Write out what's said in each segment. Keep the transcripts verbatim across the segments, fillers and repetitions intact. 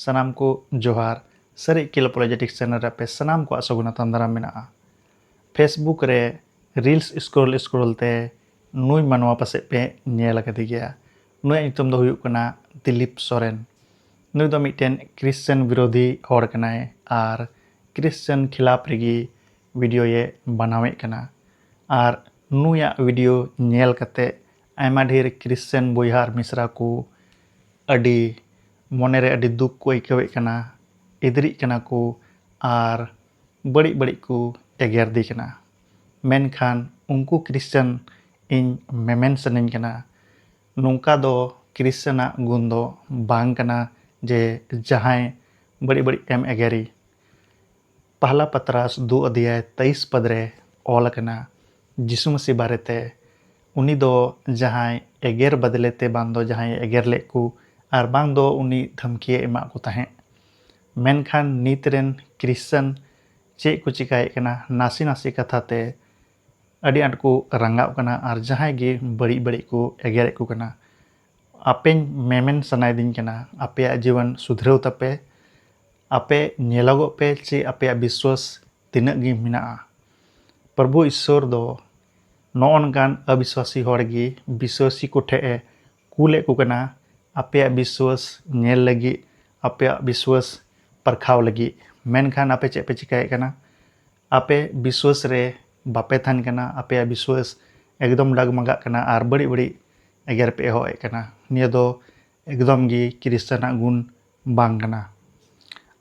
ᱥᱟᱱᱟᱢ ᱠᱚ ᱡᱚᱦᱟᱨ᱾ ᱥᱟᱹᱨᱤ ᱤᱠᱤᱞ ᱟᱯᱚᱞᱚᱡᱮᱴᱤᱠᱥ ᱪᱮᱱᱮᱞ ᱨᱮ ᱟᱯᱮ ᱥᱟᱱᱟᱢ ᱠᱚ ᱟᱥᱟ ᱜᱩᱱᱟᱹ ᱛᱟᱱᱫᱟᱨᱟᱢ ᱢᱮᱱᱟᱜᱼᱟ᱾ ᱯᱷᱮᱥᱵᱩᱠ ᱨᱮ ᱨᱤᱞᱥ ᱥᱠᱨᱚᱞ ᱥᱠᱨᱚᱞ ᱛᱮ ᱱᱩᱭ ᱢᱟᱱᱣᱟ ᱯᱟᱥᱮᱡ ᱯᱮ ᱧᱮᱞ ᱟᱠᱟᱫᱮ ᱜᱮᱭᱟ᱾ ᱱᱩᱭᱟᱜ ᱧᱩᱛᱩᱢ ᱫᱚ ᱦᱩᱭᱩᱜ ᱠᱟᱱᱟ ᱫᱤᱞᱤᱯ ᱥᱚᱨᱮᱱ᱾ ᱱᱩᱭ ᱫᱚ ᱢᱤᱫᱴᱮᱱ ᱠᱨᱤᱥᱪᱟᱱ ᱵᱤᱨᱳᱫᱷᱤ ᱦᱚᱲ ᱠᱟᱱᱟᱭ ᱟᱨ ᱠᱨᱤᱥᱪᱟᱱ ᱠᱷᱤᱞᱟᱯ ᱨᱮᱜᱮ ᱵᱷᱤᱰᱤᱭᱳᱭᱮ ᱵᱮᱱᱟᱣᱮᱫ ᱠᱟᱱᱟ᱾ ᱟᱨ ᱱᱩᱭᱟᱜ ᱵᱷᱤᱰᱤᱭᱳ ᱧᱮᱞ ᱠᱟᱛᱮ ᱟᱭᱢᱟ ᱰᱷᱮᱨ ᱠᱨᱤᱥᱪᱟᱱ ᱵᱚᱭᱦᱟ ᱟᱨ ᱢᱤᱥᱨᱟ ᱠᱚ ᱟᱹᱰᱤ ᱢᱚᱱᱮᱨᱮ ᱟᱹᱰᱤ ᱫᱩᱠ ᱠᱚ ᱟᱹᱭᱠᱟᱹᱣᱮᱫ ᱠᱟᱱᱟ, ᱮᱫᱽᱨᱤᱜ ᱠᱟᱱᱟ ᱠᱚ ᱟᱨ ᱵᱟᱹᱲᱤᱡ ᱵᱟᱹᱲᱤᱡ ᱠᱚ ᱮᱜᱮᱨᱫᱮ ᱠᱟᱱᱟ᱾ ᱢᱮᱱᱠᱷᱟᱱ ᱩᱱᱠᱩ ᱠᱨᱤᱥᱪᱟᱱ ᱤᱧ ᱢᱮᱢᱮᱱ ᱥᱟᱱᱟᱧ ᱠᱟᱱᱟ, ᱱᱚᱝᱠᱟ ᱫᱚ ᱠᱨᱤᱥᱪᱟᱱᱟᱜ ᱜᱩᱱ ᱫᱚ ᱵᱟᱝ ᱠᱟᱱᱟ ᱡᱮ ᱡᱟᱦᱟᱸᱭ ᱵᱟᱹᱲᱤᱡ ᱵᱟᱹᱲᱤᱡ ᱮᱢ ᱮᱜᱮᱨᱤ᱾ ᱯᱟᱦᱞᱟ ᱯᱟᱛᱨᱟᱥ ᱫᱩ ᱚᱫᱷᱭᱟᱭ ᱛᱮᱭᱤᱥ ᱯᱚᱫ ᱨᱮ ᱚᱞ ᱟᱠᱟᱱᱟ ᱡᱤᱥᱩ ᱢᱟᱹᱥᱤ ᱵᱟᱨᱮᱛᱮ᱾ ᱩᱱᱤ ᱫᱚ ᱡᱟᱦᱟᱸᱭ ᱮᱜᱮᱨ ᱵᱟᱫᱞᱮ ᱛᱮ ᱵᱟᱝ ᱫᱚ ᱡᱟᱦᱟᱸᱭ ᱮᱜᱮᱨ ᱞᱮᱫ ᱠᱚ ᱟᱨ ᱵᱟᱝ ᱫᱚ ᱩᱱᱤ ᱫᱷᱟᱢᱠᱤᱭᱮ ᱮᱢᱟᱜ ᱠᱚ ᱛᱟᱦᱮᱸᱫ᱾ ᱢᱮᱱᱠᱷᱟᱱ ᱱᱤᱛ ᱨᱮᱱ ᱠᱨᱤᱥᱪᱟᱱ ᱪᱮᱫ ᱠᱚ ᱪᱤᱠᱟᱭᱮᱫ ᱠᱟᱱᱟ, ᱱᱟᱥᱮ ᱱᱟᱥᱮ ᱠᱟᱛᱷᱟ ᱛᱮ ᱟᱹᱰᱤ ᱟᱸᱴ ᱠᱚ ᱨᱟᱸᱜᱟᱣᱜ ᱠᱟᱱᱟ ᱟᱨ ᱡᱟᱦᱟᱸᱭ ᱜᱮ ᱵᱟᱹᱲᱤᱡ ᱵᱟᱹᱲᱤᱡ ᱠᱚ ᱮᱜᱮᱨᱮᱫ ᱠᱚ ᱠᱟᱱᱟ᱾ ᱟᱯᱮᱧ ᱢᱮᱢᱮᱱ ᱥᱟᱱᱟᱭᱮᱫᱤᱧ ᱠᱟᱱᱟ, ᱟᱯᱮᱭᱟᱜ ᱡᱤᱵᱚᱱ ᱥᱩᱫᱷᱨᱟᱹᱣ ᱛᱟᱯᱮ, ᱟᱯᱮ ᱧᱮᱞᱚᱜᱚᱜ ᱯᱮ ᱪᱮ ᱟᱯᱮᱭᱟᱜ ᱵᱤᱥᱣᱟᱥ ᱛᱤᱱᱟᱹᱜ ᱜᱮ ᱢᱮᱱᱟᱜᱼᱟ᱾ ᱯᱨᱚᱵᱷᱩ ᱤᱥᱥᱚᱨ ᱫᱚ ᱱᱚᱜᱼᱚ ᱱᱚᱝᱠᱟᱱ ᱟᱵᱤᱥᱣᱟᱥᱤ ᱦᱚᱲ ᱜᱮ ᱵᱤᱥᱣᱟᱥᱤ ᱠᱚ ᱴᱷᱮᱡ ᱮ ᱠᱩᱞᱮᱫ ᱠᱚ ᱠᱟᱱᱟ, ᱟᱯᱮᱭᱟᱜ ᱵᱤᱥᱣᱟᱥ ᱧᱮᱞ ᱞᱟᱹᱜᱤᱫ, ᱟᱯᱮᱭᱟᱜ ᱵᱤᱥᱣᱟᱥ ᱯᱟᱨᱠᱷᱟᱣ ᱞᱟᱹᱜᱤᱫ᱾ ᱢᱮᱱᱠᱷᱟᱱ ᱟᱯᱮ ᱪᱮᱫ ᱯᱮ ᱪᱤᱠᱟᱭᱮᱫ ᱠᱟᱱᱟ? ᱟᱯᱮ ᱵᱤᱥᱣᱟᱥ ᱨᱮ ᱵᱟᱯᱮ ᱛᱟᱦᱮᱱ ᱠᱟᱱᱟ, ᱟᱯᱮᱭᱟᱜ ᱵᱤᱥᱣᱟᱥ ᱮᱠᱫᱚᱢ ᱰᱟᱜᱢᱟᱜᱟᱜ ᱠᱟᱱᱟ ᱟᱨ ᱵᱟᱹᱲᱤᱡ ᱵᱟᱹᱲᱤᱡ ᱮᱜᱮᱨ ᱯᱮ ᱮᱦᱚᱵ ᱮᱫ ᱠᱟᱱᱟ᱾ ᱱᱤᱭᱟᱹ ᱫᱚ ᱮᱠᱫᱚᱢ ᱜᱮ ᱠᱨᱤᱥᱪᱟᱱᱟᱜ ᱜᱩᱱ ᱵᱟᱝ ᱠᱟᱱᱟ᱾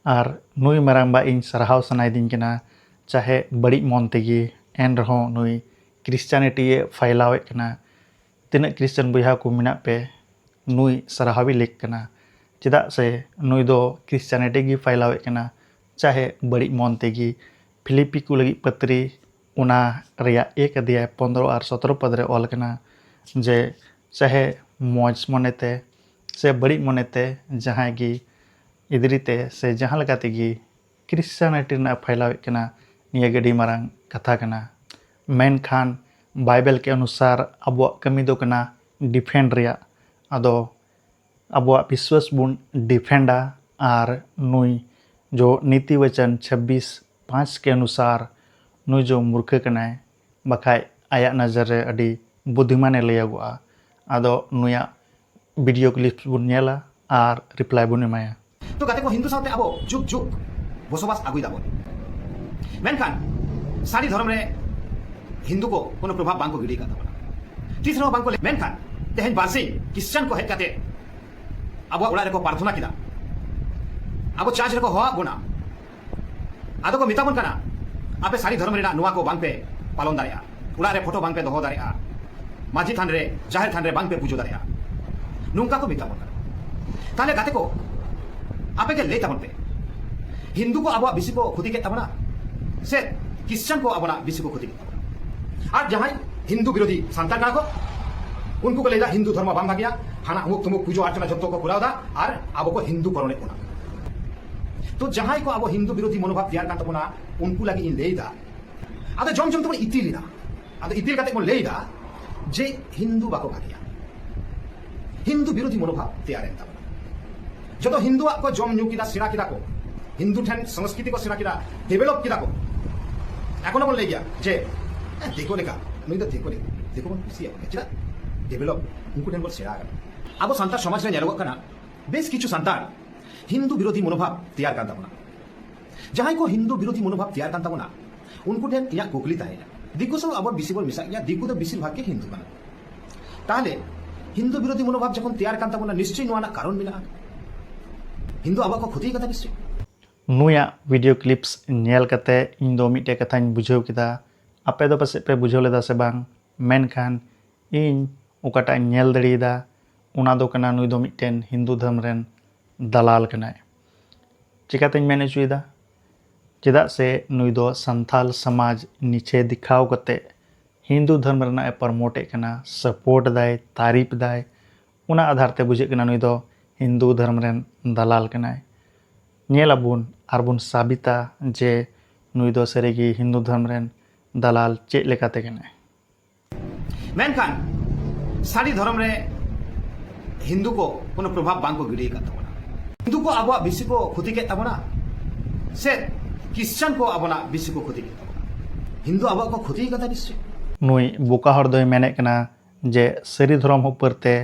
ᱟᱨ ᱱᱩᱭ ᱢᱟᱨᱟᱝᱵᱟ ᱤᱧ ᱥᱟᱨᱦᱟᱣ ᱥᱟᱱᱟᱭᱮᱫᱤᱧ ᱠᱟᱱᱟ, ᱪᱟᱦᱮ ᱵᱟᱹᱲᱤᱡ ᱢᱚᱱ ᱛᱮᱜᱮ, ᱮᱱ ᱨᱮᱦᱚᱸ ᱱᱩᱭ ᱠᱨᱤᱥᱪᱟᱱᱤᱴᱤ ᱮ ᱯᱷᱟᱭᱞᱟᱣᱮᱫ ᱠᱟᱱᱟ᱾ ᱛᱤᱱᱟᱹᱜ ᱠᱨᱤᱥᱪᱟᱱ ᱵᱚᱭᱦᱟ ᱠᱚ ᱢᱮᱱᱟᱜ ᱯᱮ, ᱱᱩᱭ ᱥᱟᱨᱦᱟᱣᱤ ᱞᱮᱠ ᱠᱟᱱᱟ᱾ ᱪᱮᱫᱟᱜ ᱥᱮ ᱱᱩᱭ ᱫᱚ ᱠᱨᱤᱥᱪᱟᱱᱤᱴᱤ ᱜᱮ ᱯᱷᱟᱭᱞᱟᱣᱮᱫ ᱠᱟᱱᱟ, ᱪᱟᱦᱮ ᱵᱟᱹᱲᱤᱡ ᱢᱚᱱ ᱛᱮᱜᱮ᱾ ᱯᱷᱤᱞᱤᱯᱤ ᱠᱚ ᱞᱟᱹᱜᱤᱫ ᱯᱟᱹᱛᱨᱤ, ᱚᱱᱟ ᱨᱮᱭᱟᱜ ᱮᱠ ᱚᱫᱷᱭᱟᱭ ᱯᱚᱱᱫᱽᱨᱚ ᱟᱨ ᱥᱚᱛᱨᱚ ᱯᱚᱫᱽ ᱨᱮ ᱚᱞ ᱠᱟᱱᱟ ᱡᱮ ᱪᱟᱦᱮ ᱢᱚᱡᱽ ᱢᱚᱱᱮᱛᱮ ᱥᱮ ᱵᱟᱹᱲᱤᱡ ᱢᱚᱱᱮᱛᱮ ᱡᱟᱦᱟᱸᱭ ᱜᱮ ᱮᱫᱽᱨᱤ ᱛᱮ ᱥᱮ ᱡᱟᱦᱟᱸ ᱞᱮᱠᱟ ᱛᱮᱜᱮ ᱠᱨᱤᱥᱪᱟᱱᱤᱴᱤ ᱨᱮᱱᱟᱜ ᱯᱷᱟᱭᱞᱟᱣᱮᱫ ᱠᱟᱱᱟ, ᱱᱤᱭᱟᱹ ᱜᱮ ᱟᱹᱰᱤ ᱢᱟᱨᱟᱝ ᱠᱟᱛᱷᱟ ᱠᱟᱱᱟ᱾ ᱢᱮᱱᱠᱷᱟᱱ ᱵᱟᱭᱵᱮᱞ ᱠᱮ ᱚᱱᱩᱥᱟᱨ ᱟᱵᱚᱣᱟᱜ ᱠᱟᱹᱢᱤ ᱫᱚ ᱠᱟᱱᱟ ᱰᱤᱯᱷᱮᱱᱰ ᱨᱮᱭᱟᱜ᱾ ᱟᱫᱚ ᱟᱵᱚᱣᱟᱜ ᱵᱤᱥᱣᱟᱥ ᱵᱚᱱ ᱰᱤᱯᱷᱮᱱᱰᱟ ᱟᱨ ᱱᱩᱭ ᱡᱚ ᱱᱤᱛᱤ ᱵᱟᱪᱚᱱ ᱪᱷᱟᱵᱵᱤᱥ ᱯᱟᱸᱪ ᱠᱮ ᱚᱱᱩᱥᱟᱨ ᱱᱩᱭ ᱡᱚ ᱢᱩᱨᱠᱷᱟᱹ ᱠᱟᱱᱟᱭ, ᱵᱟᱠᱷᱟᱡ ᱟᱭᱟᱜ ᱱᱚᱡᱚᱨ ᱨᱮ ᱟᱹᱰᱤ ᱵᱩᱫᱷᱤᱢᱟᱱᱮ ᱞᱟᱹᱭᱟᱜᱚᱜᱼᱟ᱾ ᱟᱫᱚ ᱱᱩᱭᱟᱜ video clips ᱵᱚᱱ ᱧᱮᱞᱟ ᱟᱨ reply ᱵᱚᱱ ᱮᱢᱟᱭᱟ᱾ ᱛᱚ ᱜᱟᱛᱮ ᱠᱚ, ᱦᱤᱱᱫᱩ ᱥᱟᱶᱛᱮ ᱟᱵᱚ ᱡᱩᱜᱽ ᱡᱩᱜᱽ ᱵᱚᱥᱚᱵᱟᱥ ᱟᱹᱜᱩᱭ ᱫᱟᱵᱚᱱ, ᱢᱮᱱᱠᱷᱟᱱ ᱥᱟᱹᱨᱤ ᱫᱷᱚᱨᱚᱢ ᱨᱮ ᱦᱤᱱᱫᱩ ᱠᱚ ᱠᱳᱱᱳ ᱯᱨᱚᱵᱷᱟᱵ ᱵᱟᱝ ᱠᱚ ᱜᱤᱰᱤ ᱟᱠᱟᱫ ᱛᱟᱵᱚᱱᱟ, ᱛᱤᱥ ᱨᱮᱦᱚᱸ ᱵᱟᱝ ᱠᱚ ᱞᱟᱹᱭ᱾ ᱢᱮᱱᱠᱷᱟᱱ ᱛᱮᱦᱮᱧ ᱵᱟᱨᱥᱤᱧ ᱠᱷᱨᱤᱥᱪᱟᱱ ᱠᱚ ᱦᱮᱡ ᱠᱟᱛᱮ ᱟᱵᱚᱣᱟᱜ ᱚᱲᱟᱜ ᱨᱮᱠᱚ ᱯᱨᱟᱨᱛᱷᱚᱱᱟ ᱠᱮᱫᱟ, ᱟᱵᱚ ᱪᱟᱨᱪ ᱨᱮᱠᱚ ᱦᱚᱦᱚᱣᱟᱜ ᱵᱚᱱᱟ, ᱟᱫᱚ ᱠᱚ ᱢᱮᱛᱟ ᱵᱚᱱ ᱠᱟᱱᱟ, ᱟᱯᱮ ᱥᱟᱹᱨᱤ ᱫᱷᱚᱨᱚᱢ ᱨᱮᱱᱟᱜ ᱱᱚᱣᱟ ᱠᱚ ᱵᱟᱝ ᱯᱮ ᱯᱟᱞᱚᱱ ᱫᱟᱲᱮᱭᱟᱜᱼᱟ, ᱚᱲᱟᱜ ᱨᱮ ᱯᱷᱳᱴᱳ ᱵᱟᱝ ᱯᱮ ᱫᱚᱦᱚ ᱫᱟᱲᱮᱭᱟᱜᱼᱟ, ᱢᱟᱹᱡᱷᱤ ᱛᱷᱟᱱ ᱨᱮ, ᱡᱟᱦᱮᱨ ᱛᱷᱟᱱ ᱨᱮ ᱵᱟᱝ ᱯᱮ ᱯᱩᱡᱟᱹ ᱫᱟᱲᱮᱭᱟᱜᱼᱟ, ᱱᱚᱝᱠᱟ ᱠᱚ ᱢᱮᱛᱟ ᱵᱚᱱ ᱠᱟᱱᱟ᱾ ᱛᱟᱦᱞᱮ ᱜᱟᱛᱮ ᱠᱚ, ᱟᱯᱮ ᱜᱮ ᱞᱟᱹᱭ ᱛᱟᱵᱚᱱ ᱯᱮ, ᱦᱤᱱᱫᱩ ᱠᱚ ᱟᱵᱚᱣᱟᱜ ᱵᱮᱥᱤ ᱠᱚ ᱠᱷᱚᱛᱤ ᱠᱮᱫ ᱛᱟᱵᱚᱱᱟ ᱥᱮ ᱠᱷᱨᱤᱥᱪᱟᱱ ᱠᱚ ᱟᱵᱚᱱᱟᱜ ᱵᱮᱥᱤ ᱠᱚ ᱠᱷᱚᱛᱤ ᱠᱮᱫ ᱛᱟᱵᱚᱱᱟ? ᱟᱨ ᱡᱟᱦᱟᱸᱭ ᱦᱤᱱᱫᱩ ᱵᱤᱨᱳᱫᱷᱤ ᱥᱟᱱᱛᱟᱲ ᱠᱟᱱᱟ ᱠᱚ, ᱩᱱᱠᱩ ᱠᱚ ᱞᱟᱹᱭᱫᱟ ᱦᱤᱱᱫᱩ ᱫᱷᱚᱨᱢᱚ ᱵᱟᱝ ᱵᱷᱟᱜᱮᱭᱟ, ᱦᱟᱱᱟ ᱩᱢᱩᱠ ᱛᱩᱢᱩᱠ ᱯᱩᱡᱟᱹ ᱚᱨᱪᱚᱱᱟ ᱡᱷᱚᱛᱚ ᱠᱚ ᱠᱚᱨᱟᱣ ᱫᱟ ᱟᱨ ᱟᱵᱚ ᱠᱚ ᱦᱤᱱᱫᱩ ᱠᱚᱨᱚᱱᱮᱫ ᱵᱚᱱᱟ᱾ ᱛᱚ ᱡᱟᱦᱟᱸᱭ ᱠᱚ ᱟᱵᱚ ᱦᱤᱱᱫᱩ ᱵᱤᱨᱳᱫᱷᱤ ᱢᱚᱱᱳᱵᱷᱟᱵ ᱛᱮᱭᱟᱨ ᱠᱟᱱ ᱛᱟᱵᱚᱱᱟ, ᱩᱱᱠᱩ ᱞᱟᱹᱜᱤᱫ ᱤᱧ ᱞᱟᱹᱭᱫᱟ, ᱟᱫᱚ ᱡᱚᱢ ᱡᱚᱢ ᱛᱮᱵᱚᱱ ᱤᱛᱤᱞ ᱮᱱᱟ᱾ ᱟᱫᱚ ᱤᱛᱤᱞ ᱠᱟᱛᱮ ᱵᱚᱱ ᱞᱟᱹᱭᱫᱟ ᱡᱮ ᱦᱤᱱᱫᱩ ᱵᱟᱠᱚ ᱵᱷᱟᱜᱮᱭᱟ, ᱦᱤᱱᱫᱩ ᱵᱤᱨᱳᱫᱷᱤ ᱢᱚᱱᱳᱵᱷᱟᱵ ᱛᱮᱭᱟᱨ ᱮᱱ ᱛᱟᱵᱚᱱᱟ᱾ ᱡᱚᱛᱚ ᱦᱤᱱᱫᱩᱣᱟᱜ ᱠᱚ ᱡᱚᱢ ᱧᱩ ᱠᱮᱫᱟ, ᱥᱮᱬᱟ ᱠᱮᱫᱟ ᱠᱚ, ᱦᱤᱱᱫᱩ ᱴᱷᱮᱱ ᱥᱚᱝᱥᱠᱨᱤᱛᱤ ᱠᱚ ᱥᱮᱬᱟ ᱠᱮᱫᱟ, ᱰᱮᱵᱷᱮᱞᱚᱯ ᱠᱮᱫᱟ ᱠᱚ᱾ ᱮᱠᱷᱚᱱ ᱦᱚᱸ ᱵᱚᱱ ᱞᱟᱹᱭ ᱜᱮᱭᱟ ᱡᱮ, "ᱦᱮᱸ, ᱫᱤᱠᱩ ᱞᱮᱠᱟ, ᱱᱩᱭ ᱫᱚ ᱫᱤᱠᱩ ᱞᱮᱠᱟ, ᱫᱤᱠᱩ ᱵᱚᱱ ᱠᱩᱥᱤᱭᱟᱠᱚ ᱜᱮᱭᱟ, ᱪᱮᱫᱟᱜ? ᱰᱮᱵᱷᱮᱞᱚᱯ ᱩᱱᱠᱩ ᱴᱷᱮᱱ ᱵᱚᱱ ᱥᱮᱬᱟ ᱟᱠᱟᱫᱟ᱾" ᱟᱵᱚ ᱥᱟᱱᱛᱟᱲ ᱥᱚᱢᱟᱡᱽ ᱨᱮ ᱧᱮᱞᱚᱜᱚᱜ ᱠᱟᱱᱟ, ᱵᱮᱥ ᱠᱤᱪᱷᱩ ᱥᱟᱱᱛᱟᱲ ᱦᱤᱱᱫᱩ ᱵᱤᱨᱳᱫᱷᱤ ᱢᱚᱱᱳᱵᱷᱟᱵ ᱛᱮᱭᱟᱨ ᱠᱟᱱ ᱛᱟᱵᱚᱱᱟ᱾ ᱡᱟᱦᱟᱸᱭ ᱠᱚ ᱦᱤᱱᱫᱩ ᱵᱤᱨᱳᱫᱷᱤ ᱢᱚᱱᱳᱵᱷᱟᱵ ᱛᱮᱭᱟᱨ ᱠᱟᱱ ᱛᱟᱵᱚᱱᱟ, ᱩᱱᱠᱩ ᱴᱷᱮᱱ ᱤᱧᱟᱹᱜ ᱠᱩᱠᱞᱤ ᱛᱟᱦᱮᱸᱭᱮᱱᱟ, ᱫᱤᱠᱩ ᱥᱟᱶ ᱟᱵᱚ ᱵᱮᱥᱤ ᱵᱚᱱ ᱢᱮᱥᱟᱜ ᱜᱮᱭᱟ, ᱫᱤᱠᱩ ᱫᱚ ᱵᱮᱥᱤᱨ ᱵᱷᱟᱜᱽ ᱜᱮ ᱦᱤᱱᱫᱩ ᱠᱟᱱᱟ ᱠᱚ᱾ ᱛᱟᱦᱞᱮ ᱦᱤᱱᱫᱩ ᱵᱤᱨᱳᱫᱷᱤ ᱢᱚᱱᱳᱵᱷᱟᱵ ᱡᱚᱠᱷᱚᱱ ᱛᱮᱭᱟᱨ ᱠᱟᱱ ᱛᱟᱵᱚᱱᱟ, ᱱᱤᱥᱪᱚᱭ ᱱᱚᱣᱟ ᱨᱮᱱᱟᱜ ᱠᱟᱨᱚᱱ ᱢᱮᱱᱟᱜᱼᱟ᱾ ᱦᱤᱱᱫᱩ ᱟᱵᱚᱣᱟᱜ ᱠᱚ ᱠᱷᱚᱛᱤ ᱠᱟᱫᱟ ᱱᱤᱥᱪᱚᱭ᱾ ᱱᱩᱭᱟᱜ video clips ᱧᱮᱞ ᱠᱟᱛᱮ ᱤᱧ ᱫᱚ ᱢᱤᱫᱴᱮᱡ ᱠᱟᱛᱷᱟᱧ ᱵᱩᱡᱷᱟᱹᱣ ᱠᱮᱫᱟ, ᱟᱯᱮ ᱫᱚ ᱯᱟᱥᱮᱡ ᱯᱮ ᱵᱩᱡᱷᱟᱹᱣ ᱞᱮᱫᱟ ᱥᱮ ᱵᱟᱝ, ᱢᱮᱱᱠᱷᱟᱱ ᱤᱧ ᱚᱠᱟᱴᱟᱜ ᱤᱧ ᱧᱮᱞ ᱫᱟᱲᱮᱭᱟᱫᱟ, ᱚᱱᱟ ᱫᱚ ᱠᱟᱱᱟ ᱱᱩᱭ ᱫᱚ ᱢᱤᱫᱴᱮᱱ ᱦᱤᱱᱫᱩ ᱫᱷᱚᱨᱢ ᱨᱮᱱ ᱫᱟᱞᱟᱞ ᱠᱟᱱᱟᱭ᱾ ᱪᱤᱠᱟᱹᱛᱤᱧ ᱢᱮᱱ ᱦᱚᱪᱚᱭᱮᱫᱟ? ᱪᱮᱫᱟᱜ ᱥᱮ ᱱᱩᱭ ᱫᱚ ᱥᱟᱱᱛᱟᱞ ᱥᱚᱢᱟᱡᱽ ᱱᱤᱪᱮ ᱫᱮᱠᱷᱟᱣ ᱠᱟᱛᱮ ᱦᱤᱱᱫᱩ ᱫᱷᱚᱨᱢ ᱨᱮᱱᱟᱜ ᱮ promote ᱮᱫ ᱠᱟᱱᱟ, support ᱫᱟᱭ, ᱛᱟᱹᱨᱤᱯ ᱫᱟᱭ᱾ ᱚᱱᱟ ᱟᱫᱷᱟᱨ ᱛᱮ ᱵᱩᱡᱷᱟᱹᱜ ᱠᱟᱱᱟ ᱱᱩᱭ ᱫᱚ ᱦᱤᱱᱫᱩ ᱫᱷᱚᱨᱢ ᱨᱮᱱ ᱫᱟᱞᱟᱞ ᱠᱟᱱᱟᱭ᱾ ᱧᱮᱞ ᱟᱵᱚᱱ ᱟᱨ ᱵᱚᱱ ᱥᱟᱵᱤᱛᱟ ᱡᱮ ᱱᱩᱭ ᱫᱚ ᱥᱟᱹᱨᱤᱜᱮ ᱦᱤᱱᱫᱩ ᱫᱷᱚᱨᱢ ᱨᱮᱱ ᱫᱟᱞᱟᱞ ᱪᱮᱫ ᱞᱮᱠᱟᱛᱮ ᱠᱟᱱᱟᱭ᱾ ᱢᱮᱱᱠᱷᱟᱱ ᱥᱟᱹᱨᱤ ᱫᱷᱚᱨᱚᱢ ᱨᱮ ᱦᱤᱱᱫᱩ ᱠᱚ ᱠᱳᱱᱳ ᱯᱨᱚᱵᱷᱟᱵ ᱵᱟᱝ ᱠᱚ ᱜᱤᱰᱤ ᱟᱠᱟᱫ ᱛᱟᱵᱚᱱᱟ᱾ ᱦᱤᱱᱫᱩ ᱠᱚ ᱟᱵᱚᱣᱟᱜ ᱵᱮᱥᱤ ᱠᱚ ᱠᱷᱚᱛᱤ ᱠᱮᱫ ᱛᱟᱵᱚᱱᱟ, ᱥᱮ ᱠᱷᱨᱤᱥᱪᱟᱱ ᱠᱚ ᱟᱵᱚᱱᱟᱜ ᱵᱮᱥᱤ ᱠᱚ ᱠᱷᱚᱛᱤ ᱠᱮᱫ ᱛᱟᱵᱚᱱᱟ? ᱦᱤᱱᱫᱩ ᱟᱵᱚᱣᱟᱜ ᱠᱚ ᱠᱷᱚᱛᱤ ᱠᱟᱫᱟ ᱱᱤᱥᱪᱚᱭ᱾ ᱱᱩᱭ ᱵᱚᱠᱟ ᱦᱚᱲ ᱫᱚᱭ ᱢᱮᱱᱮᱫ ᱠᱟᱱᱟ ᱡᱮ ᱥᱟᱹᱨᱤ ᱫᱷᱚᱨᱚᱢ ᱩᱯᱟᱹᱨ ᱛᱮ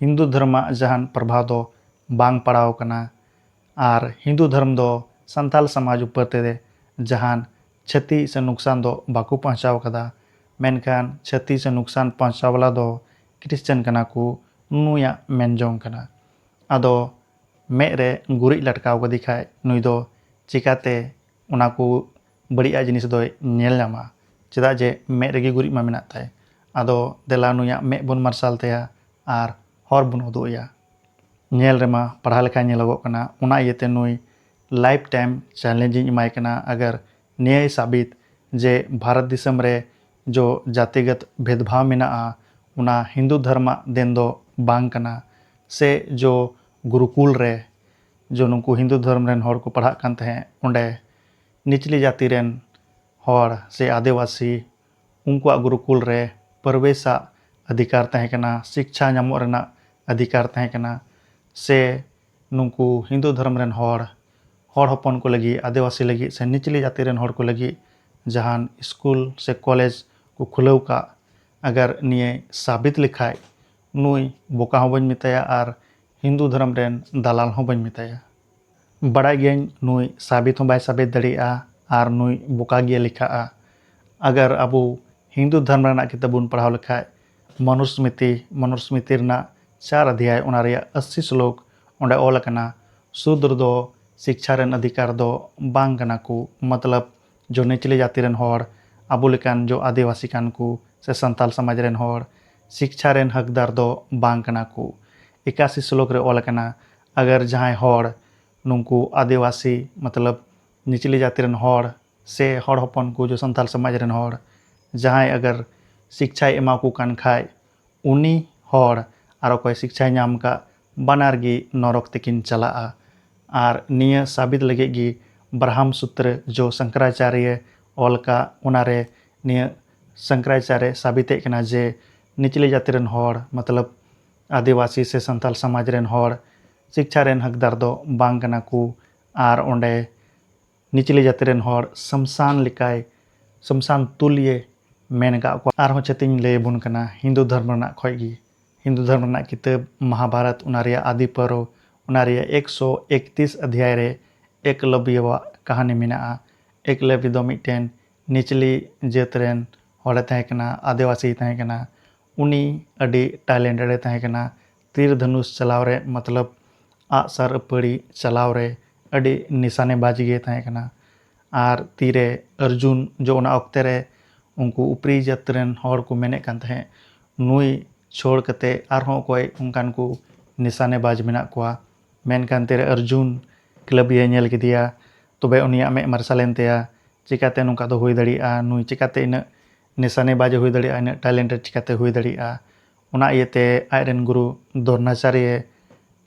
ᱦᱤᱱᱫᱩ ᱫᱷᱚᱨᱚᱢᱟᱜ ᱡᱟᱦᱟᱱ ᱯᱨᱚᱵᱷᱟᱣ ᱫᱚ ᱵᱟᱝ ᱯᱟᱲᱟᱣ ᱠᱟᱱᱟ, ᱟᱨ ᱦᱤᱱᱫᱩ ᱫᱷᱚᱨᱚᱢ ᱫᱚ ᱥᱟᱱᱛᱟᱞ ᱥᱚᱢᱟᱡᱽ ᱩᱯᱟᱹᱨ ᱛᱮ ᱡᱟᱦᱟᱱ ᱪᱷᱟᱹᱛᱤ ᱥᱮ ᱱᱩᱠᱥᱟᱱ ᱫᱚ ᱵᱟᱠᱚ ᱯᱚᱦᱪᱟᱣ ᱠᱟᱫᱟ, ᱢᱮᱱᱠᱷᱟᱱ ᱪᱷᱟᱹᱛᱤ ᱥᱮ ᱱᱩᱠᱥᱟᱱ ᱯᱚᱦᱪᱟᱣ ᱵᱟᱞᱟ ᱫᱚ ᱠᱷᱨᱤᱥᱪᱟᱱ ᱠᱟᱱᱟ ᱠᱚ, ᱱᱩᱭᱟᱜ ᱢᱮᱱ ᱡᱚᱝ ᱠᱟᱱᱟ᱾ ᱟᱫᱚ ᱢᱮᱫ ᱨᱮ ᱜᱩᱨᱤᱡ ᱞᱟᱴᱠᱟᱣ ᱠᱟᱫᱮ ᱠᱷᱟᱡ ᱱᱩᱭ ᱫᱚ ᱪᱤᱠᱟᱛᱮ ᱚᱱᱟ ᱠᱚ ᱵᱟᱹᱲᱤᱡᱟᱜ ᱡᱤᱱᱤᱥ ᱫᱚᱭ ᱧᱮᱞ ᱧᱟᱢᱟ? ᱪᱮᱫᱟᱜ ᱡᱮ ᱢᱮᱫ ᱨᱮᱜᱮ ᱜᱩᱨᱤᱡ ᱢᱟ ᱢᱮᱱᱟᱜ ᱛᱟᱭ᱾ ᱟᱫᱚ ᱫᱮᱞᱟ ᱱᱩᱭᱟᱜ ᱢᱮᱫ ᱵᱚᱱ ᱢᱟᱨᱥᱟᱞ ᱛᱟᱭᱟ ᱟᱨ ᱦᱚᱨ ᱵᱚᱱ ᱩᱫᱩᱜ ᱟᱭᱟ᱾ ᱧᱮᱞ ᱨᱮᱢᱟ ᱯᱟᱲᱦᱟᱣ ᱞᱮᱠᱟ ᱧᱮᱞᱚᱜᱚᱜ ᱠᱟᱱᱟ, ᱚᱱᱟ ᱤᱭᱟᱹᱛᱮ ᱱᱩᱭ life time challenge ᱤᱧ ᱮᱢᱟᱭ ᱠᱟᱱᱟ᱾ ᱟᱜᱟᱨ ᱱᱤᱭᱟᱹᱭ ᱥᱟᱵᱤᱛ ᱡᱮ ᱵᱷᱟᱨᱚᱛ ᱫᱤᱥᱚᱢ ᱨᱮ ᱡᱚ ᱡᱟᱛᱤᱜᱚᱛ ᱵᱷᱮᱫᱽᱵᱷᱟᱣ ᱢᱮᱱᱟᱜᱼᱟ, ᱚᱱᱟ ᱦᱤᱱᱫᱩ ᱫᱷᱚᱨᱢᱟᱜ ᱫᱮᱱ ᱫᱚ ᱵᱟᱝ ᱠᱟᱱᱟ, ᱥᱮ ᱡᱚ ᱜᱩᱨᱩᱠᱩᱞ ᱨᱮ ᱡᱚ ᱱᱩᱠᱩ ᱦᱤᱱᱫᱩ ᱫᱷᱚᱨᱚᱢ ᱨᱮᱱ ᱦᱚᱲ ᱠᱚ ᱯᱟᱲᱦᱟᱜ ᱠᱟᱱ ᱛᱟᱦᱮᱸᱫ, ᱚᱸᱰᱮ ᱱᱤᱪᱞᱤ ᱡᱟᱹᱛᱤ ᱨᱮᱱ ᱦᱚᱲ ᱥᱮ ᱟᱹᱫᱤᱵᱟᱹᱥᱤ ᱩᱱᱠᱩᱣᱟᱜ ᱜᱩᱨᱩᱠᱩᱞ ᱨᱮ ᱯᱨᱚᱵᱮᱥᱟᱜ ᱚᱫᱷᱤᱠᱟᱨ ᱛᱟᱦᱮᱸ ᱠᱟᱱᱟ, ᱥᱤᱠᱪᱷᱟ ᱧᱟᱢᱚᱜ ᱨᱮᱱᱟᱜ ᱚᱫᱷᱤᱠᱟᱨ ᱛᱟᱦᱮᱸ ᱠᱟᱱᱟ, ᱥᱮ ᱱᱩᱠᱩ ᱦᱤᱱᱫᱩ ᱫᱷᱚᱨᱚᱢ ᱨᱮᱱ ᱦᱚᱲ, ᱦᱚᱲ ᱦᱚᱯᱚᱱ ᱠᱚ ᱞᱟᱹᱜᱤᱫ, ᱟᱹᱫᱤᱵᱟᱹᱥᱤ ᱞᱟᱹᱜᱤᱫ ᱥᱮ ᱱᱤᱪᱞᱤ ᱡᱟᱹᱛᱤ ᱨᱮᱱ ᱦᱚᱲ ᱠᱚ ᱞᱟᱹᱜᱤᱫ ᱡᱟᱦᱟᱱ ᱥᱠᱩᱞ ᱥᱮ ᱠᱚᱞᱮᱡᱽ ᱠᱚ ᱠᱷᱩᱞᱟᱹᱣ ᱠᱟᱜ, ᱟᱜᱟᱨ ᱱᱤᱭᱟᱹᱭ ᱥᱟᱵᱤᱛ ᱞᱮᱠᱷᱟᱡ, ᱱᱩᱭ ᱵᱚᱠᱟ ᱦᱚᱸ ᱵᱟᱹᱧ ᱢᱮᱛᱟᱭᱟ ᱟᱨ ᱦᱤᱱᱫᱩ ᱫᱷᱚᱨᱚᱢ ᱨᱮᱱ ᱫᱟᱞᱟᱞ ᱦᱚᱸ ᱵᱟᱹᱧ ᱢᱮᱛᱟᱭᱟ᱾ ᱵᱟᱲᱟᱭ ᱜᱤᱭᱟᱹᱧ ᱱᱩᱭ ᱥᱟᱵᱤᱛ ᱦᱚᱸ ᱵᱟᱭ ᱥᱟᱵᱤᱛ ᱫᱟᱲᱮᱭᱟᱜᱼᱟ ᱟᱨ ᱱᱩᱭ ᱵᱚᱠᱟ ᱜᱮ ᱞᱮᱠᱷᱟᱜᱼᱟ᱾ ᱟᱜᱟᱨ ᱟᱵᱚ ᱦᱤᱱᱫᱩ ᱫᱷᱚᱨᱚᱢ ᱨᱮᱱᱟᱜ ᱠᱤᱛᱟᱹᱵ ᱵᱚᱱ ᱯᱟᱲᱦᱟᱣ ᱞᱮᱠᱷᱟᱡ, ᱢᱚᱱᱩᱥᱢᱨᱤᱛᱤ, ᱢᱚᱱᱩᱥᱢᱨᱤᱛᱤ ᱨᱮᱱᱟᱜ ᱪᱟᱨ ᱚᱫᱷᱭᱟᱭ, ᱚᱱᱟ ᱨᱮᱭᱟᱜ ᱟᱥᱤ ᱥᱞᱳᱠ ᱚᱸᱰᱮ ᱚᱞ ᱟᱠᱟᱱᱟ, ᱥᱩᱫᱨ ᱫᱚ ᱥᱤᱠᱪᱷᱟ ᱨᱮᱱ ᱚᱫᱷᱤᱠᱟᱨ ᱫᱚ ᱵᱟᱝ ᱠᱟᱱᱟ ᱠᱚ, ᱢᱚᱛᱞᱚᱵ ᱡᱚ ᱱᱤᱪᱞᱤ ᱡᱟᱹᱛᱤ ᱨᱮᱱ ᱦᱚᱲ, ᱟᱵᱚ ᱞᱮᱠᱟᱱ ᱡᱚ ᱟᱹᱫᱤᱵᱟᱹᱥᱤ ᱠᱟᱱ ᱠᱚ ᱥᱮ ᱥᱟᱱᱛᱟᱞ ᱥᱚᱢᱟᱡᱽ ᱨᱮᱱ ᱦᱚᱲ ᱥᱤᱠᱪᱷᱟ ᱨᱮᱱ ᱦᱚᱠᱫᱟᱨ ᱫᱚ ᱵᱟᱝ ᱠᱟᱱᱟ ᱠᱚ᱾ ᱮᱠᱟᱥᱤ ᱥᱞᱳᱠ ᱨᱮ ᱚᱞ ᱟᱠᱟᱱᱟ, ᱟᱜᱟᱨ ᱡᱟᱦᱟᱸᱭ ᱦᱚᱲ ᱱᱩᱠᱩ ᱟᱹᱫᱤᱵᱟᱹᱥᱤ, ᱢᱚᱛᱞᱚᱵ ᱱᱤᱪᱞᱤ ᱡᱟᱹᱛᱤ ᱨᱮᱱ ᱦᱚᱲ ᱥᱮ ᱦᱚᱲ ᱦᱚᱯᱚᱱ ᱠᱚ ᱡᱚ ᱥᱟᱱᱛᱟᱞ ᱥᱚᱢᱟᱡᱽ ᱨᱮᱱ ᱦᱚᱲ ᱡᱟᱦᱟᱸᱭ ᱟᱜᱟᱨ ᱥᱤᱠᱪᱷᱟᱭ ᱮᱢᱟ ᱠᱚ ᱠᱟᱱ ᱠᱷᱟᱡ, ᱩᱱᱤ ᱦᱚᱲ ᱟᱨ ᱚᱠᱚᱭ ᱥᱤᱠᱪᱷᱟᱭ ᱧᱟᱢ ᱠᱟᱜ, ᱵᱟᱱᱟᱨ ᱜᱮ ᱱᱚᱨᱚᱠ ᱛᱮᱠᱤᱱ ᱪᱟᱞᱟᱜᱼᱟ᱾ ᱟᱨ ᱱᱤᱭᱟᱹ ᱥᱟᱵᱤᱛ ᱞᱟᱹᱜᱤᱫ ᱜᱮ ᱵᱨᱟᱦᱢ ᱥᱩᱛᱨᱚ ᱡᱚ ᱥᱚᱝᱠᱟᱨᱟᱪᱟᱨᱭᱚ ᱚᱞ ᱠᱟᱜ, ᱚᱱᱟᱨᱮ ᱱᱤᱭᱟᱹ ᱥᱚᱝᱠᱟᱨᱟᱪᱟᱨᱭᱚ ᱥᱟᱵᱤᱛᱮᱫ ᱠᱟᱱᱟ ᱡᱮ ᱱᱤᱪᱞᱤ ᱡᱟᱹᱛᱤ ᱨᱮᱱ ᱦᱚᱲ, ᱢᱚᱛᱞᱚᱵ ᱟᱹᱫᱤᱵᱟᱹᱥᱤ ᱥᱮ ᱥᱟᱱᱛᱟᱞ ᱥᱚᱢᱟᱡᱽ ᱨᱮᱱ ᱦᱚᱲ ᱥᱤᱠᱪᱷᱟ ᱨᱮᱱ ᱦᱚᱠᱫᱟᱨ ᱫᱚ ᱵᱟᱝ ᱠᱟᱱᱟ ᱠᱚ᱾ ᱟᱨ ᱚᱸᱰᱮ ᱱᱤᱪᱞᱤ ᱡᱟᱹᱛᱤ ᱨᱮᱱ ᱦᱚᱲ ᱥᱚᱢᱥᱟᱱ ᱞᱮᱠᱟᱭ, ᱥᱚᱢᱥᱟᱱ ᱛᱩᱞ ᱮ ᱢᱮᱱ ᱟᱠᱟᱫ ᱠᱚᱣᱟ᱾ ᱟᱨᱦᱚᱸ ᱪᱮᱫ ᱤᱧ ᱞᱟᱹᱭ ᱟᱵᱚᱱ ᱠᱟᱱᱟ ᱦᱤᱱᱫᱩ ᱫᱷᱚᱨᱢᱚ ᱨᱮᱱᱟᱜ ᱠᱷᱚᱡ ᱜᱮ, ᱦᱤᱱᱫᱩ ᱫᱷᱚᱨᱢᱚ ᱨᱮᱱᱟᱜ ᱠᱤᱛᱟᱹᱵ ᱢᱚᱦᱟᱵᱷᱟᱨᱚᱛ, ᱚᱱᱟ ᱨᱮᱭᱟᱜ ᱟᱫᱤ ᱯᱟᱹᱨᱚ, ᱚᱱᱟ ᱨᱮᱭᱟᱜ ᱮᱠᱥᱚ ᱮᱠᱛᱤᱥ ᱚᱫᱷᱭᱟᱭ ᱨᱮ ᱮᱠᱞᱚᱵᱭᱚᱣᱟᱜ ᱠᱟᱹᱦᱱᱤ ᱢᱮᱱᱟᱜᱼᱟ᱾ ᱮᱠᱞᱚᱵᱭᱚ ᱫᱚ ᱢᱤᱫᱴᱮᱱ ᱱᱤᱪᱞᱤ ᱡᱟᱹᱛ ᱨᱮᱱ ᱦᱚᱲᱮ ᱛᱟᱦᱮᱸ ᱠᱟᱱᱟ, ᱟᱹᱫᱤᱵᱟᱹᱥᱤᱭ ᱛᱟᱦᱮᱸ ᱠᱟᱱᱟ᱾ ᱩᱱᱤ ᱟᱹᱰᱤ ᱴᱮᱞᱮᱱᱴᱮᱰ ᱮ ᱛᱟᱦᱮᱸ ᱠᱟᱱᱟ᱾ ᱛᱤᱨ ᱫᱷᱚᱱᱩᱥ ᱪᱟᱞᱟᱣ ᱨᱮ, ᱢᱚᱛᱞᱚᱵ ᱟᱜᱼᱥᱟᱨ ᱟᱹᱯᱟᱹᱲᱤ ᱪᱟᱞᱟᱣ ᱨᱮ ᱟᱹᱰᱤ ᱱᱤᱥᱟᱱᱮᱵᱟᱡᱽ ᱜᱮ ᱛᱟᱦᱮᱸ ᱠᱟᱱᱟ᱾ ᱟᱨ ᱛᱤᱨᱮ ᱚᱨᱡᱩᱱ ᱡᱚ ᱚᱱᱟ ᱚᱠᱛᱮ ᱨᱮ ᱩᱱᱠᱩ ᱩᱯᱨᱤ ᱡᱟᱹᱛ ᱨᱮᱱ ᱦᱚᱲ ᱠᱚ ᱢᱮᱱᱮᱫ ᱠᱟᱱ ᱛᱟᱦᱮᱸᱫ, ᱱᱩᱭ ᱪᱷᱟᱹᱲ ᱠᱟᱛᱮ ᱟᱨᱦᱚᱸ ᱚᱠᱚᱭ ᱚᱱᱠᱟᱱ ᱠᱚ ᱱᱤᱥᱟᱱᱮᱵᱟᱡᱽ ᱢᱮᱱᱟᱜ ᱠᱚᱣᱟ᱾ ᱢᱮᱱᱠᱷᱟᱱ ᱛᱤᱨᱮ ᱚᱨᱡᱩᱱ ᱮᱠᱞᱚᱵᱭᱚᱭ ᱧᱮᱞ ᱠᱮᱫᱮᱭᱟ, ᱛᱚᱵᱮ ᱩᱱᱤᱭᱟᱜ ᱢᱮᱫ ᱢᱟᱨᱥᱟᱞ ᱮᱱ ᱛᱟᱭᱟ᱾ ᱪᱤᱠᱟᱛᱮ ᱱᱚᱝᱠᱟ ᱫᱚ ᱦᱩᱭ ᱫᱟᱲᱮᱭᱟᱜᱼᱟ? ᱱᱩᱭ ᱪᱤᱠᱟᱛᱮ ᱤᱱᱟᱹᱜ ᱱᱤᱥᱟᱱᱮᱵᱟᱡᱽ ᱮ ᱦᱩᱭ ᱫᱟᱲᱮᱭᱟᱜᱼᱟ? ᱤᱱᱟᱹᱜ ᱴᱮᱞᱮᱱᱴᱮᱰ ᱪᱤᱠᱟᱛᱮ ᱦᱩᱭ ᱫᱟᱲᱮᱭᱟᱜᱼᱟ? ᱚᱱᱟ ᱤᱭᱟᱹᱛᱮ ᱟᱡᱨᱮᱱ ᱜᱩᱨᱩ ᱫᱨᱳᱱᱟᱪᱟᱨᱭᱮ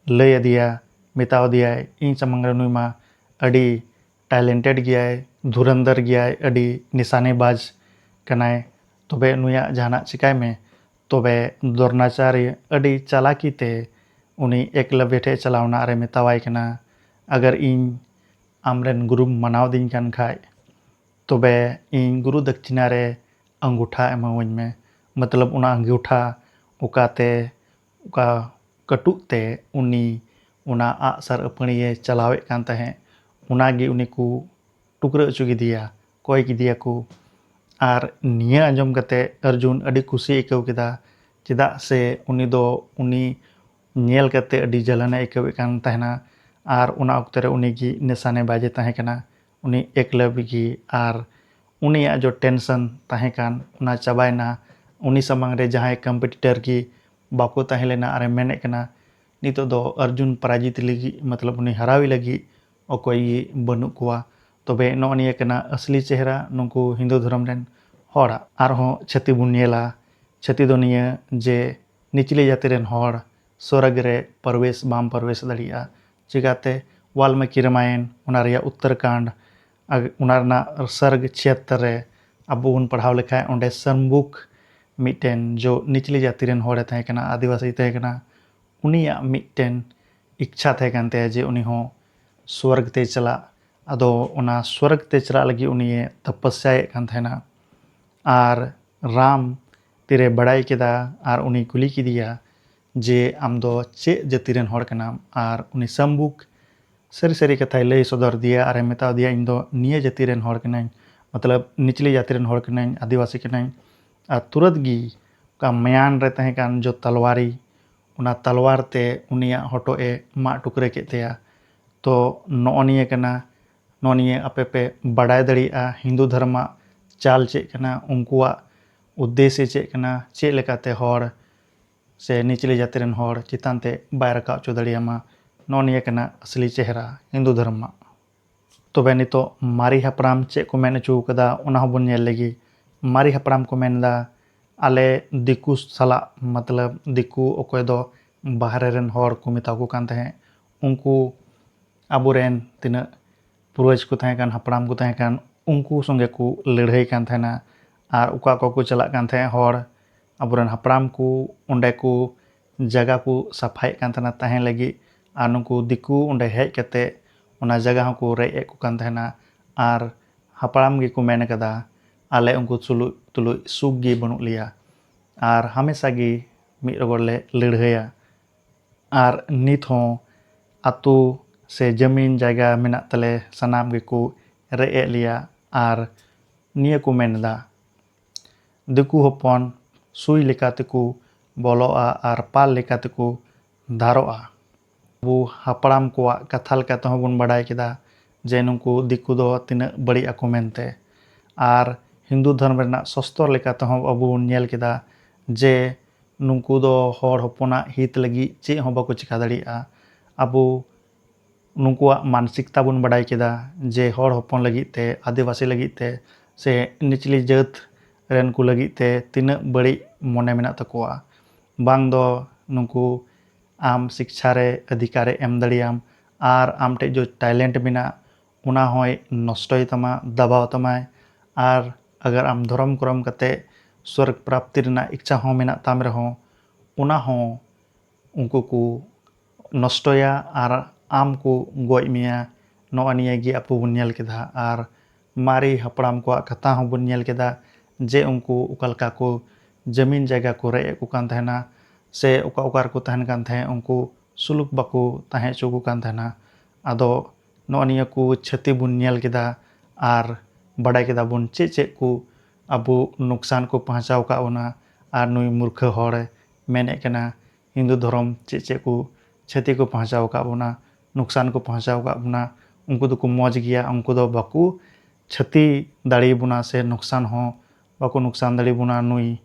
ᱞᱟᱹᱭ ᱟᱫᱮᱭᱟ, ᱢᱮᱛᱟᱣ ᱫᱮᱭᱟᱭ, "ᱤᱧ ᱥᱟᱢᱟᱝ ᱨᱮ ᱱᱩᱭ ᱢᱟ ᱟᱹᱰᱤ ᱴᱮᱞᱮᱱᱴᱮᱰ ᱜᱮᱭᱟᱭ, ᱫᱷᱩᱨᱟᱱᱫᱷᱚᱨ ᱜᱮᱭᱟᱭ, ᱟᱹᱰᱤ ᱱᱤᱥᱟᱱᱮᱵᱟᱡᱽ ᱠᱟᱱᱟᱭ, ᱛᱚᱵᱮ ᱱᱩᱭᱟᱜ ᱡᱟᱦᱟᱱᱟᱜ ᱪᱤᱠᱟᱭ ᱢᱮ᱾" ᱛᱚᱵᱮ ᱫᱨᱳᱱᱟᱪᱟᱨᱭᱚ ᱟᱹᱰᱤ ᱪᱟᱞᱟᱠᱤ ᱛᱮ ᱩᱱᱤ ᱮᱠᱞᱚᱵᱭᱚ ᱴᱷᱮᱱ ᱪᱟᱞᱟᱣ ᱮᱱᱟ ᱟᱨᱮ ᱢᱮᱛᱟᱣᱟᱭ ᱠᱟᱱᱟ, "ᱟᱜᱟᱨ ᱤᱧ ᱟᱢᱨᱮᱱ ᱜᱩᱨᱩᱢ ᱢᱟᱱᱟᱣ ᱫᱤᱧ ᱠᱟᱱ ᱠᱷᱟᱡ, ᱛᱚᱵᱮ ᱤᱧ ᱜᱩᱨᱩ ᱫᱟᱹᱠᱷᱤᱱᱟ ᱨᱮ ᱟᱝᱜᱩᱴᱷᱟ ᱮᱢᱟᱣᱟᱹᱧ ᱢᱮ᱾" ᱢᱚᱛᱞᱚᱵ ᱚᱱᱟ ᱟᱝᱜᱩᱴᱷᱟ ᱚᱠᱟᱛᱮ, ᱚᱠᱟ ᱠᱟᱹᱴᱩᱵ ᱛᱮ ᱩᱱᱤ ᱚᱱᱟ ᱟᱜᱼᱥᱟᱨ ᱟᱹᱯᱟᱹᱲᱤᱭᱮ ᱪᱟᱞᱟᱣᱮᱫ ᱠᱟᱱ ᱛᱟᱦᱮᱸᱫ, ᱚᱱᱟᱜᱮ ᱩᱱᱤ ᱠᱚ ᱴᱩᱠᱨᱟᱹ ᱦᱚᱪᱚ ᱠᱮᱫᱮᱭᱟ, ᱠᱚᱭ ᱠᱮᱫᱮᱭᱟ ᱠᱚ᱾ ᱟᱨ ᱱᱤᱭᱟᱹ ᱟᱸᱡᱚᱢ ᱠᱟᱛᱮ ᱚᱨᱡᱩᱱ ᱟᱹᱰᱤ ᱠᱩᱥᱤᱭ ᱟᱹᱭᱠᱟᱹᱣ ᱠᱮᱫᱟ, ᱪᱮᱫᱟᱜ ᱥᱮ ᱩᱱᱤ ᱫᱚ ᱩᱱᱤ ᱧᱮᱞ ᱠᱟᱛᱮ ᱟᱹᱰᱤ ᱡᱟᱞᱟᱱᱮ ᱟᱹᱭᱠᱟᱹᱣᱮᱫ ᱠᱟᱱ ᱛᱟᱦᱮᱱᱟ᱾ ᱟᱨ ᱚᱱᱟ ᱚᱠᱛᱮ ᱨᱮ ᱩᱱᱤ ᱜᱮ ᱱᱮᱥᱟᱱᱮᱵᱟᱡᱮ ᱛᱟᱦᱮᱸ ᱠᱟᱱᱟ, ᱩᱱᱤ ᱮᱠᱞᱚᱵᱽᱭᱚ ᱜᱮ᱾ ᱟᱨ ᱩᱱᱤᱭᱟᱜ ᱡᱚ ᱴᱮᱱᱥᱚᱱ ᱛᱟᱦᱮᱸ ᱠᱟᱱ, ᱚᱱᱟ ᱪᱟᱵᱟᱭᱮᱱᱟ᱾ ᱩᱱᱤ ᱥᱟᱢᱟᱝ ᱨᱮ ᱡᱟᱦᱟᱸᱭ ᱠᱚᱢᱯᱤᱴᱤᱴᱚᱨ ᱜᱮ ᱵᱟᱠᱚ ᱛᱟᱦᱮᱸ ᱞᱮᱱᱟ᱾ ᱟᱨᱮ ᱢᱮᱱᱮᱫ ᱠᱟᱱᱟ, ᱱᱤᱛᱚᱜ ᱫᱚ ᱚᱨᱡᱩᱱ ᱯᱚᱨᱟᱡᱤᱛ ᱞᱟᱹᱜᱤᱫ, ᱢᱚᱛᱞᱚᱵ ᱩᱱᱤ ᱦᱟᱨᱟᱣᱮ ᱞᱟᱹᱜᱤᱫ ᱚᱠᱚᱭ ᱜᱮ ᱵᱟᱹᱱᱩᱜ ᱠᱚᱣᱟ᱾ ᱛᱚᱵᱮ ᱱᱚᱜᱼᱚ ᱱᱤᱭᱟᱹ ᱠᱟᱱᱟ ᱟᱥᱞᱤ ᱪᱮᱦᱨᱟ ᱱᱩᱠᱩ ᱦᱤᱱᱫᱩ ᱫᱷᱚᱨᱚᱢ ᱨᱮᱱ ᱦᱚᱲᱟᱜ᱾ ᱟᱨᱦᱚᱸ ᱪᱷᱟᱹᱛᱤ ᱵᱚᱱ ᱧᱮᱞᱟ, ᱪᱷᱟᱹᱛᱤ ᱫᱚ ᱱᱤᱭᱟᱹ ᱡᱮ ᱱᱤᱪᱞᱤ ᱡᱟᱹᱛᱤ ᱨᱮᱱ ᱦᱚᱲ ᱥᱚᱨᱚᱜᱽ ᱨᱮ ᱯᱨᱚᱵᱮᱥ ᱵᱟᱢ ᱯᱨᱚᱵᱮᱥ ᱫᱟᱲᱮᱭᱟᱜᱼᱟ᱾ ᱪᱤᱠᱟᱛᱮ? ᱣᱟᱞᱢᱤᱠᱤ ᱨᱟᱢᱟᱭᱚᱱ, ᱚᱱᱟ ᱨᱮᱭᱟᱜ ᱩᱛᱛᱚᱨᱠᱟᱱᱰ, ᱟᱨ ᱚᱱᱟ ᱨᱮᱱᱟᱜ ᱥᱚᱨᱜᱽ ᱪᱷᱮᱛᱨᱚ ᱨᱮ ᱟᱵᱚ ᱵᱚᱱ ᱯᱟᱲᱦᱟᱣ ᱞᱮᱠᱷᱟᱡ, ᱚᱸᱰᱮ ᱥᱟᱢᱵᱩᱠ ᱢᱤᱫᱴᱮᱱ ᱡᱚ ᱱᱤᱪᱞᱤ ᱡᱟᱹᱛᱤ ᱨᱮᱱ ᱦᱚᱲᱮ ᱛᱟᱦᱮᱸ ᱠᱟᱱᱟ, ᱟᱹᱫᱤᱵᱟᱹᱥᱤ ᱛᱟᱦᱮᱸ ᱠᱟᱱᱟ, ᱩᱱᱤᱭᱟᱜ ᱢᱤᱫᱴᱮᱱ ᱤᱪᱪᱷᱟ ᱛᱟᱦᱮᱸ ᱠᱟᱱ ᱛᱟᱭᱟ ᱡᱮ ᱩᱱᱤ ᱦᱚᱸ ᱥᱣᱚᱨᱜᱽ ᱛᱮᱭ ᱪᱟᱞᱟᱜ᱾ ᱟᱫᱚ ᱚᱱᱟ ᱥᱣᱚᱨᱜᱽ ᱛᱮ ᱪᱟᱞᱟᱜ ᱞᱟᱹᱜᱤᱫ ᱩᱱᱤᱭᱮ ᱛᱚᱯᱚᱥᱭᱟᱭᱮᱫ ᱠᱟᱱ ᱛᱟᱦᱮᱱᱟ᱾ ᱟᱨ ᱨᱟᱢ ᱛᱤᱨᱮ ᱵᱟᱲᱟᱭ ᱠᱮᱫᱟ ᱟᱨ ᱩᱱᱤ ᱠᱩᱞᱤ ᱠᱮᱫᱮᱭᱟ ᱡᱮ, "ᱟᱢ ᱫᱚ ᱪᱮᱫ ᱡᱟᱹᱛᱤ ᱨᱮᱱ ᱦᱚᱲ ᱠᱟᱱᱟᱢ?" ᱟᱨ ᱩᱱᱤ ᱥᱟᱢᱵᱩᱠ ᱥᱟᱹᱨᱤ ᱥᱟᱹᱨᱤ ᱠᱟᱛᱷᱟᱭ ᱞᱟᱹᱭ ᱥᱚᱫᱚᱨ ᱟᱫᱮᱭᱟ ᱟᱨᱮ ᱢᱮᱛᱟ ᱫᱮᱭᱟ, "ᱤᱧ ᱫᱚ ᱱᱤᱭᱟᱹ ᱡᱟᱹᱛᱤ ᱨᱮᱱ ᱦᱚᱲ ᱠᱟᱹᱱᱟᱹᱧ, ᱢᱚᱛᱞᱚᱵ ᱱᱤᱪᱞᱤ ᱡᱟᱹᱛᱤ ᱨᱮᱱ ᱦᱚᱲ ᱠᱟᱹᱱᱟᱹᱧ, ᱟᱹᱫᱤᱵᱟᱹᱥᱤ ᱠᱟᱹᱱᱟᱹᱧ᱾" ᱟᱨ ᱛᱩᱨᱟᱹᱛ ᱜᱮ ᱚᱠᱟ ᱢᱟᱭᱟᱱ ᱨᱮ ᱛᱟᱦᱮᱸ ᱠᱟᱱ ᱡᱚ ᱛᱟᱞᱣᱟᱨᱤ, ᱚᱱᱟ ᱛᱟᱞᱣᱟᱨ ᱛᱮ ᱩᱱᱤᱭᱟᱜ ᱦᱚᱴᱚᱜ ᱮ ᱢᱟᱜ ᱴᱩᱠᱨᱟᱹ ᱠᱮᱫ ᱛᱟᱭᱟ᱾ ᱛᱚ ᱱᱚᱜᱼᱚ ᱱᱤᱭᱟᱹ ᱠᱟᱱᱟ, ᱱᱚᱜᱼᱚ ᱱᱤᱭᱟᱹ ᱟᱯᱮ ᱯᱮ ᱵᱟᱰᱟᱭ ᱫᱟᱲᱮᱭᱟᱜᱼᱟ ᱦᱤᱱᱫᱩ ᱫᱷᱚᱨᱢᱟᱜ ᱪᱟᱞ ᱪᱮᱫ ᱠᱟᱱᱟ, ᱩᱱᱠᱩᱣᱟᱜ ᱩᱫᱽᱫᱮᱥᱥᱚ ᱪᱮᱫ ᱠᱟᱱᱟ, ᱪᱮᱫ ᱞᱮᱠᱟᱛᱮ ᱦᱚᱲ ᱥᱮ ᱱᱤᱪᱞᱤ ᱡᱟᱹᱛᱤ ᱨᱮᱱ ᱦᱚᱲ ᱪᱮᱛᱟᱱ ᱛᱮ ᱵᱟᱭ ᱨᱟᱠᱟᱵ ᱦᱚᱪᱚ ᱫᱟᱲᱮᱭᱟᱢᱟ᱾ ᱱᱚᱜᱼᱚ ᱱᱤᱭᱟᱹ ᱠᱟᱱᱟ ᱟᱥᱞᱤ ᱪᱮᱦᱨᱟ ᱦᱤᱱᱫᱩ ᱫᱷᱚᱨᱢᱟᱜ᱾ ᱛᱚᱵᱮ ᱱᱤᱛᱚᱜ ᱢᱟᱨᱮ ᱦᱟᱯᱲᱟᱢ ᱪᱮᱫ ᱠᱚ ᱢᱮᱱ ᱦᱚᱪᱚ ᱠᱟᱫᱟ, ᱚᱱᱟ ᱦᱚᱸᱵᱚᱱ ᱧᱮᱞ ᱞᱮᱜᱮ᱾ ᱢᱟᱨᱮ ᱦᱟᱯᱲᱟᱢ ᱠᱚ ᱢᱮᱱ ᱮᱫᱟ, ᱟᱞᱮ ᱫᱤᱠᱩ ᱥᱟᱞᱟᱜ, ᱢᱚᱛᱞᱚᱵ ᱫᱤᱠᱩ ᱚᱠᱚᱭ ᱫᱚ ᱵᱟᱦᱨᱮ ᱨᱮᱱ ᱦᱚᱲ ᱠᱚ ᱢᱮᱛᱟ ᱠᱚ ᱠᱟᱱ ᱛᱟᱦᱮᱸᱫ, ᱩᱱᱠᱩ ᱟᱵᱚᱨᱮᱱ ᱛᱤᱱᱟᱹᱜ ᱯᱩᱨᱣᱟᱹᱡᱽ ᱠᱚ ᱛᱟᱦᱮᱸ ᱠᱟᱱ, ᱦᱟᱯᱲᱟᱢ ᱠᱚ ᱛᱟᱦᱮᱸ ᱠᱟᱱ, ᱩᱱᱠᱩ ᱥᱚᱸᱜᱮ ᱠᱚ ᱞᱟᱹᱲᱦᱟᱹᱭ ᱠᱟᱱ ᱛᱟᱦᱮᱱᱟ᱾ ᱟᱨ ᱚᱠᱟ ᱚᱠᱟ ᱠᱚ ᱪᱟᱞᱟᱜ ᱠᱟᱱ ᱛᱟᱦᱮᱸᱫ ᱦᱚᱲ, ᱟᱵᱚᱨᱮᱱ ᱦᱟᱯᱲᱟᱢ ᱠᱚ ᱚᱸᱰᱮ ᱠᱚ ᱡᱟᱭᱜᱟ ᱠᱚ ᱥᱟᱯᱷᱟᱭᱮᱫ ᱠᱟᱱ ᱛᱟᱦᱮᱱᱟ ᱛᱟᱦᱮᱸ ᱞᱟᱹᱜᱤᱫ᱾ ᱟᱨ ᱱᱩᱠᱩ ᱫᱤᱠᱩ ᱚᱸᱰᱮ ᱦᱮᱡ ᱠᱟᱛᱮ ᱚᱱᱟ ᱡᱟᱭᱜᱟ ᱦᱚᱸᱠᱚ ᱨᱮᱡ ᱮᱫ ᱠᱚ ᱠᱟᱱ ᱛᱟᱦᱮᱱᱟ᱾ ᱟᱨ ᱦᱟᱯᱲᱟᱢ ᱜᱮᱠᱚ ᱢᱮᱱ ᱠᱟᱫᱟ, "ᱟᱞᱮ ᱩᱱᱠᱩ ᱛᱩᱞᱩᱡ ᱛᱩᱞᱩᱡ ᱥᱩᱠ ᱜᱮ ᱵᱟᱹᱱᱩᱜ ᱞᱮᱭᱟ, ᱟᱨ ᱦᱟᱢᱮᱥᱟ ᱜᱮ ᱢᱤᱫ ᱨᱚᱜᱚᱲ ᱞᱮ ᱞᱟᱹᱲᱦᱟᱹᱭᱟ᱾" ᱟᱨ ᱱᱤᱛ ᱦᱚᱸ ᱟᱛᱳ ᱥᱮ ᱡᱟᱹᱢᱤᱱ ᱡᱟᱭᱜᱟ ᱢᱮᱱᱟᱜ ᱛᱟᱞᱮ, ᱥᱟᱱᱟᱢ ᱜᱮᱠᱚ ᱨᱮᱡ ᱮᱫ ᱞᱮᱭᱟ᱾ ᱟᱨ ᱱᱤᱭᱟᱹ ᱠᱚ ᱢᱮᱱ ᱮᱫᱟ, ᱫᱤᱠᱩ ᱦᱚᱯᱚᱱ ᱥᱩᱭ ᱞᱮᱠᱟ ᱛᱮᱠᱚ ᱵᱚᱞᱚᱜᱼᱟ ᱟᱨ ᱯᱟᱞ ᱞᱮᱠᱟ ᱛᱮᱠᱚ ᱫᱷᱟᱨᱚᱜᱼᱟ᱾ ᱟᱵᱚ ᱦᱟᱯᱲᱟᱢ ᱠᱚᱣᱟᱜ ᱠᱟᱛᱷᱟ ᱞᱮᱠᱟ ᱛᱮᱦᱚᱸ ᱵᱚᱱ ᱵᱟᱰᱟᱭ ᱠᱮᱫᱟ ᱡᱮ ᱱᱩᱠᱩ ᱫᱤᱠᱩ ᱫᱚ ᱛᱤᱱᱟᱹᱜ ᱵᱟᱹᱲᱤᱡ ᱟᱠᱚ ᱢᱮᱱᱛᱮ᱾ ᱟᱨ ᱦᱤᱱᱫᱩ ᱫᱷᱚᱨᱢ ᱨᱮᱱᱟᱜ ᱥᱚᱥᱛᱚᱨ ᱞᱮᱠᱟ ᱛᱮᱦᱚᱸ ᱟᱵᱚ ᱵᱚᱱ ᱧᱮᱞ ᱠᱮᱫᱟ ᱡᱮ ᱱᱩᱠᱩ ᱫᱚ ᱦᱚᱲ ᱦᱚᱯᱚᱱᱟᱜ ᱦᱤᱛ ᱞᱟᱹᱜᱤᱫ ᱪᱮᱫ ᱦᱚᱸ ᱵᱟᱠᱚ ᱪᱮᱠᱟ ᱫᱟᱲᱮᱭᱟᱜᱼᱟ᱾ ᱟᱵᱚ ᱱᱩᱠᱩᱣᱟᱜ ᱢᱟᱱᱥᱤᱠᱛᱟ ᱵᱚᱱ ᱵᱟᱰᱟᱭ ᱠᱮᱫᱟ ᱡᱮ ᱦᱚᱲ ᱦᱚᱯᱚᱱ ᱞᱟᱹᱜᱤᱫ ᱛᱮ, ᱟᱹᱫᱤᱵᱟᱹᱥᱤ ᱞᱟᱹᱜᱤᱫ ᱛᱮ ᱥᱮ ᱱᱤᱪᱞᱤ ᱡᱟᱹᱛ ᱨᱮᱱ ᱠᱚ ᱞᱟᱹᱜᱤᱫ ᱛᱮ ᱛᱤᱱᱟᱹᱜ ᱵᱟᱹᱲᱤᱡ ᱢᱚᱱᱮ ᱢᱮᱱᱟᱜ ᱛᱟᱠᱚᱣᱟ᱾ ᱵᱟᱝ ᱫᱚ ᱱᱩᱠᱩ ᱟᱢ ᱥᱤᱠᱪᱷᱟ ᱨᱮ ᱚᱫᱷᱤᱠᱟᱨᱮ ᱮᱢ ᱫᱟᱲᱮᱭᱟᱢ, ᱟᱨ ᱟᱢ ᱴᱷᱮᱡ ᱡᱚ talent ᱢᱮᱱᱟᱜ, ᱚᱱᱟ ᱦᱚᱸᱭ ᱱᱚᱥᱴᱚᱭ ᱛᱟᱢᱟ, ᱫᱟᱵᱟᱣ ᱛᱟᱢᱟᱭ᱾ ᱟᱨ ᱟᱜᱟᱨ ᱟᱢ ᱫᱷᱚᱨᱚᱢ ᱠᱚᱨᱚᱢ ᱠᱟᱛᱮ ᱥᱣᱚᱨᱜᱽ ᱯᱨᱟᱯᱛᱤ ᱨᱮᱱᱟᱜ ᱤᱪᱪᱷᱟ ᱦᱚᱸ ᱢᱮᱱᱟᱜ ᱛᱟᱢ ᱨᱮᱦᱚᱸ, ᱚᱱᱟ ᱦᱚᱸ ᱩᱱᱠᱩ ᱠᱚ ᱱᱚᱥᱴᱚᱭᱟ ᱟᱨ ᱟᱢ ᱠᱚ ᱜᱚᱡ ᱢᱮᱭᱟ᱾ ᱱᱚᱜᱼᱚ ᱱᱤᱭᱟᱹ ᱜᱮ ᱟᱵᱚ ᱵᱚᱱ ᱧᱮᱞ ᱠᱮᱫᱟ᱾ ᱟᱨ ᱢᱟᱨᱮ ᱦᱟᱯᱲᱟᱢ ᱠᱚᱣᱟᱜ ᱠᱟᱛᱷᱟ ᱦᱚᱸᱵᱚᱱ ᱧᱮᱞ ᱠᱮᱫᱟ ᱡᱮ ᱩᱱᱠᱩ ᱚᱠᱟ ᱞᱮᱠᱟ ᱠᱚ ᱡᱟᱹᱢᱤᱱ ᱡᱟᱭᱜᱟ ᱠᱚ ᱨᱮᱡ ᱮᱫ ᱠᱚ ᱠᱟᱱ ᱛᱟᱦᱮᱱᱟ, ᱥᱮ ᱚᱠᱟ ᱚᱠᱟ ᱨᱮᱠᱚ ᱛᱟᱦᱮᱱ ᱠᱟᱱ ᱛᱟᱦᱮᱸᱫ, ᱩᱱᱠᱩ ᱥᱩᱞᱩᱠ ᱵᱟᱠᱚ ᱛᱟᱦᱮᱸ ᱦᱚᱪᱚ ᱠᱚ ᱠᱟᱱ ᱛᱟᱦᱮᱱᱟ᱾ ᱟᱫᱚ ᱱᱚᱜᱼᱚ ᱱᱤᱭᱟᱹ ᱠᱚ ᱪᱷᱟᱹᱛᱤ ᱵᱚᱱ ᱧᱮᱞ ᱠᱮᱫᱟ ᱟᱨ ᱵᱟᱰᱟᱭ ᱠᱮᱫᱟ ᱵᱚᱱ ᱪᱮᱫ ᱪᱮᱫ ᱠᱚ ᱟᱵᱚ ᱱᱩᱠᱥᱟᱱ ᱠᱚ ᱯᱚᱦᱪᱟᱣ ᱟᱠᱟᱫ ᱵᱚᱱᱟ᱾ ᱟᱨ ᱱᱩᱭ ᱢᱩᱨᱠᱷᱟᱹ ᱦᱚᱲᱮ ᱢᱮᱱᱮᱫ ᱠᱟᱱᱟ ᱦᱤᱱᱫᱩ ᱫᱷᱚᱨᱚᱢ ᱪᱮᱫ ᱪᱮᱫ ᱠᱚ ᱪᱷᱟᱹᱛᱤ ᱠᱚ ᱯᱚᱦᱪᱟᱣ ᱟᱠᱟᱫ ᱵᱚᱱᱟ, ᱱᱩᱠᱥᱟᱱ ᱠᱚ ᱯᱚᱦᱪᱟᱣ ᱟᱠᱟᱫ ᱵᱚᱱᱟ, ᱩᱱᱠᱩ ᱫᱚᱠᱚ ᱢᱚᱡᱽ ᱜᱮᱭᱟ, ᱩᱱᱠᱩ ᱫᱚ ᱵᱟᱠᱚ ᱪᱷᱟᱹᱛᱤ ᱫᱟᱲᱮᱭᱟᱵᱚᱱᱟ ᱥᱮ ᱱᱩᱠᱥᱟᱱ ᱦᱚᱸ ᱵᱟᱠᱚ ᱱᱩᱠᱥᱟᱱ ᱫᱟᱲᱮᱭᱟᱵᱚᱱᱟ᱾ ᱱᱩᱭ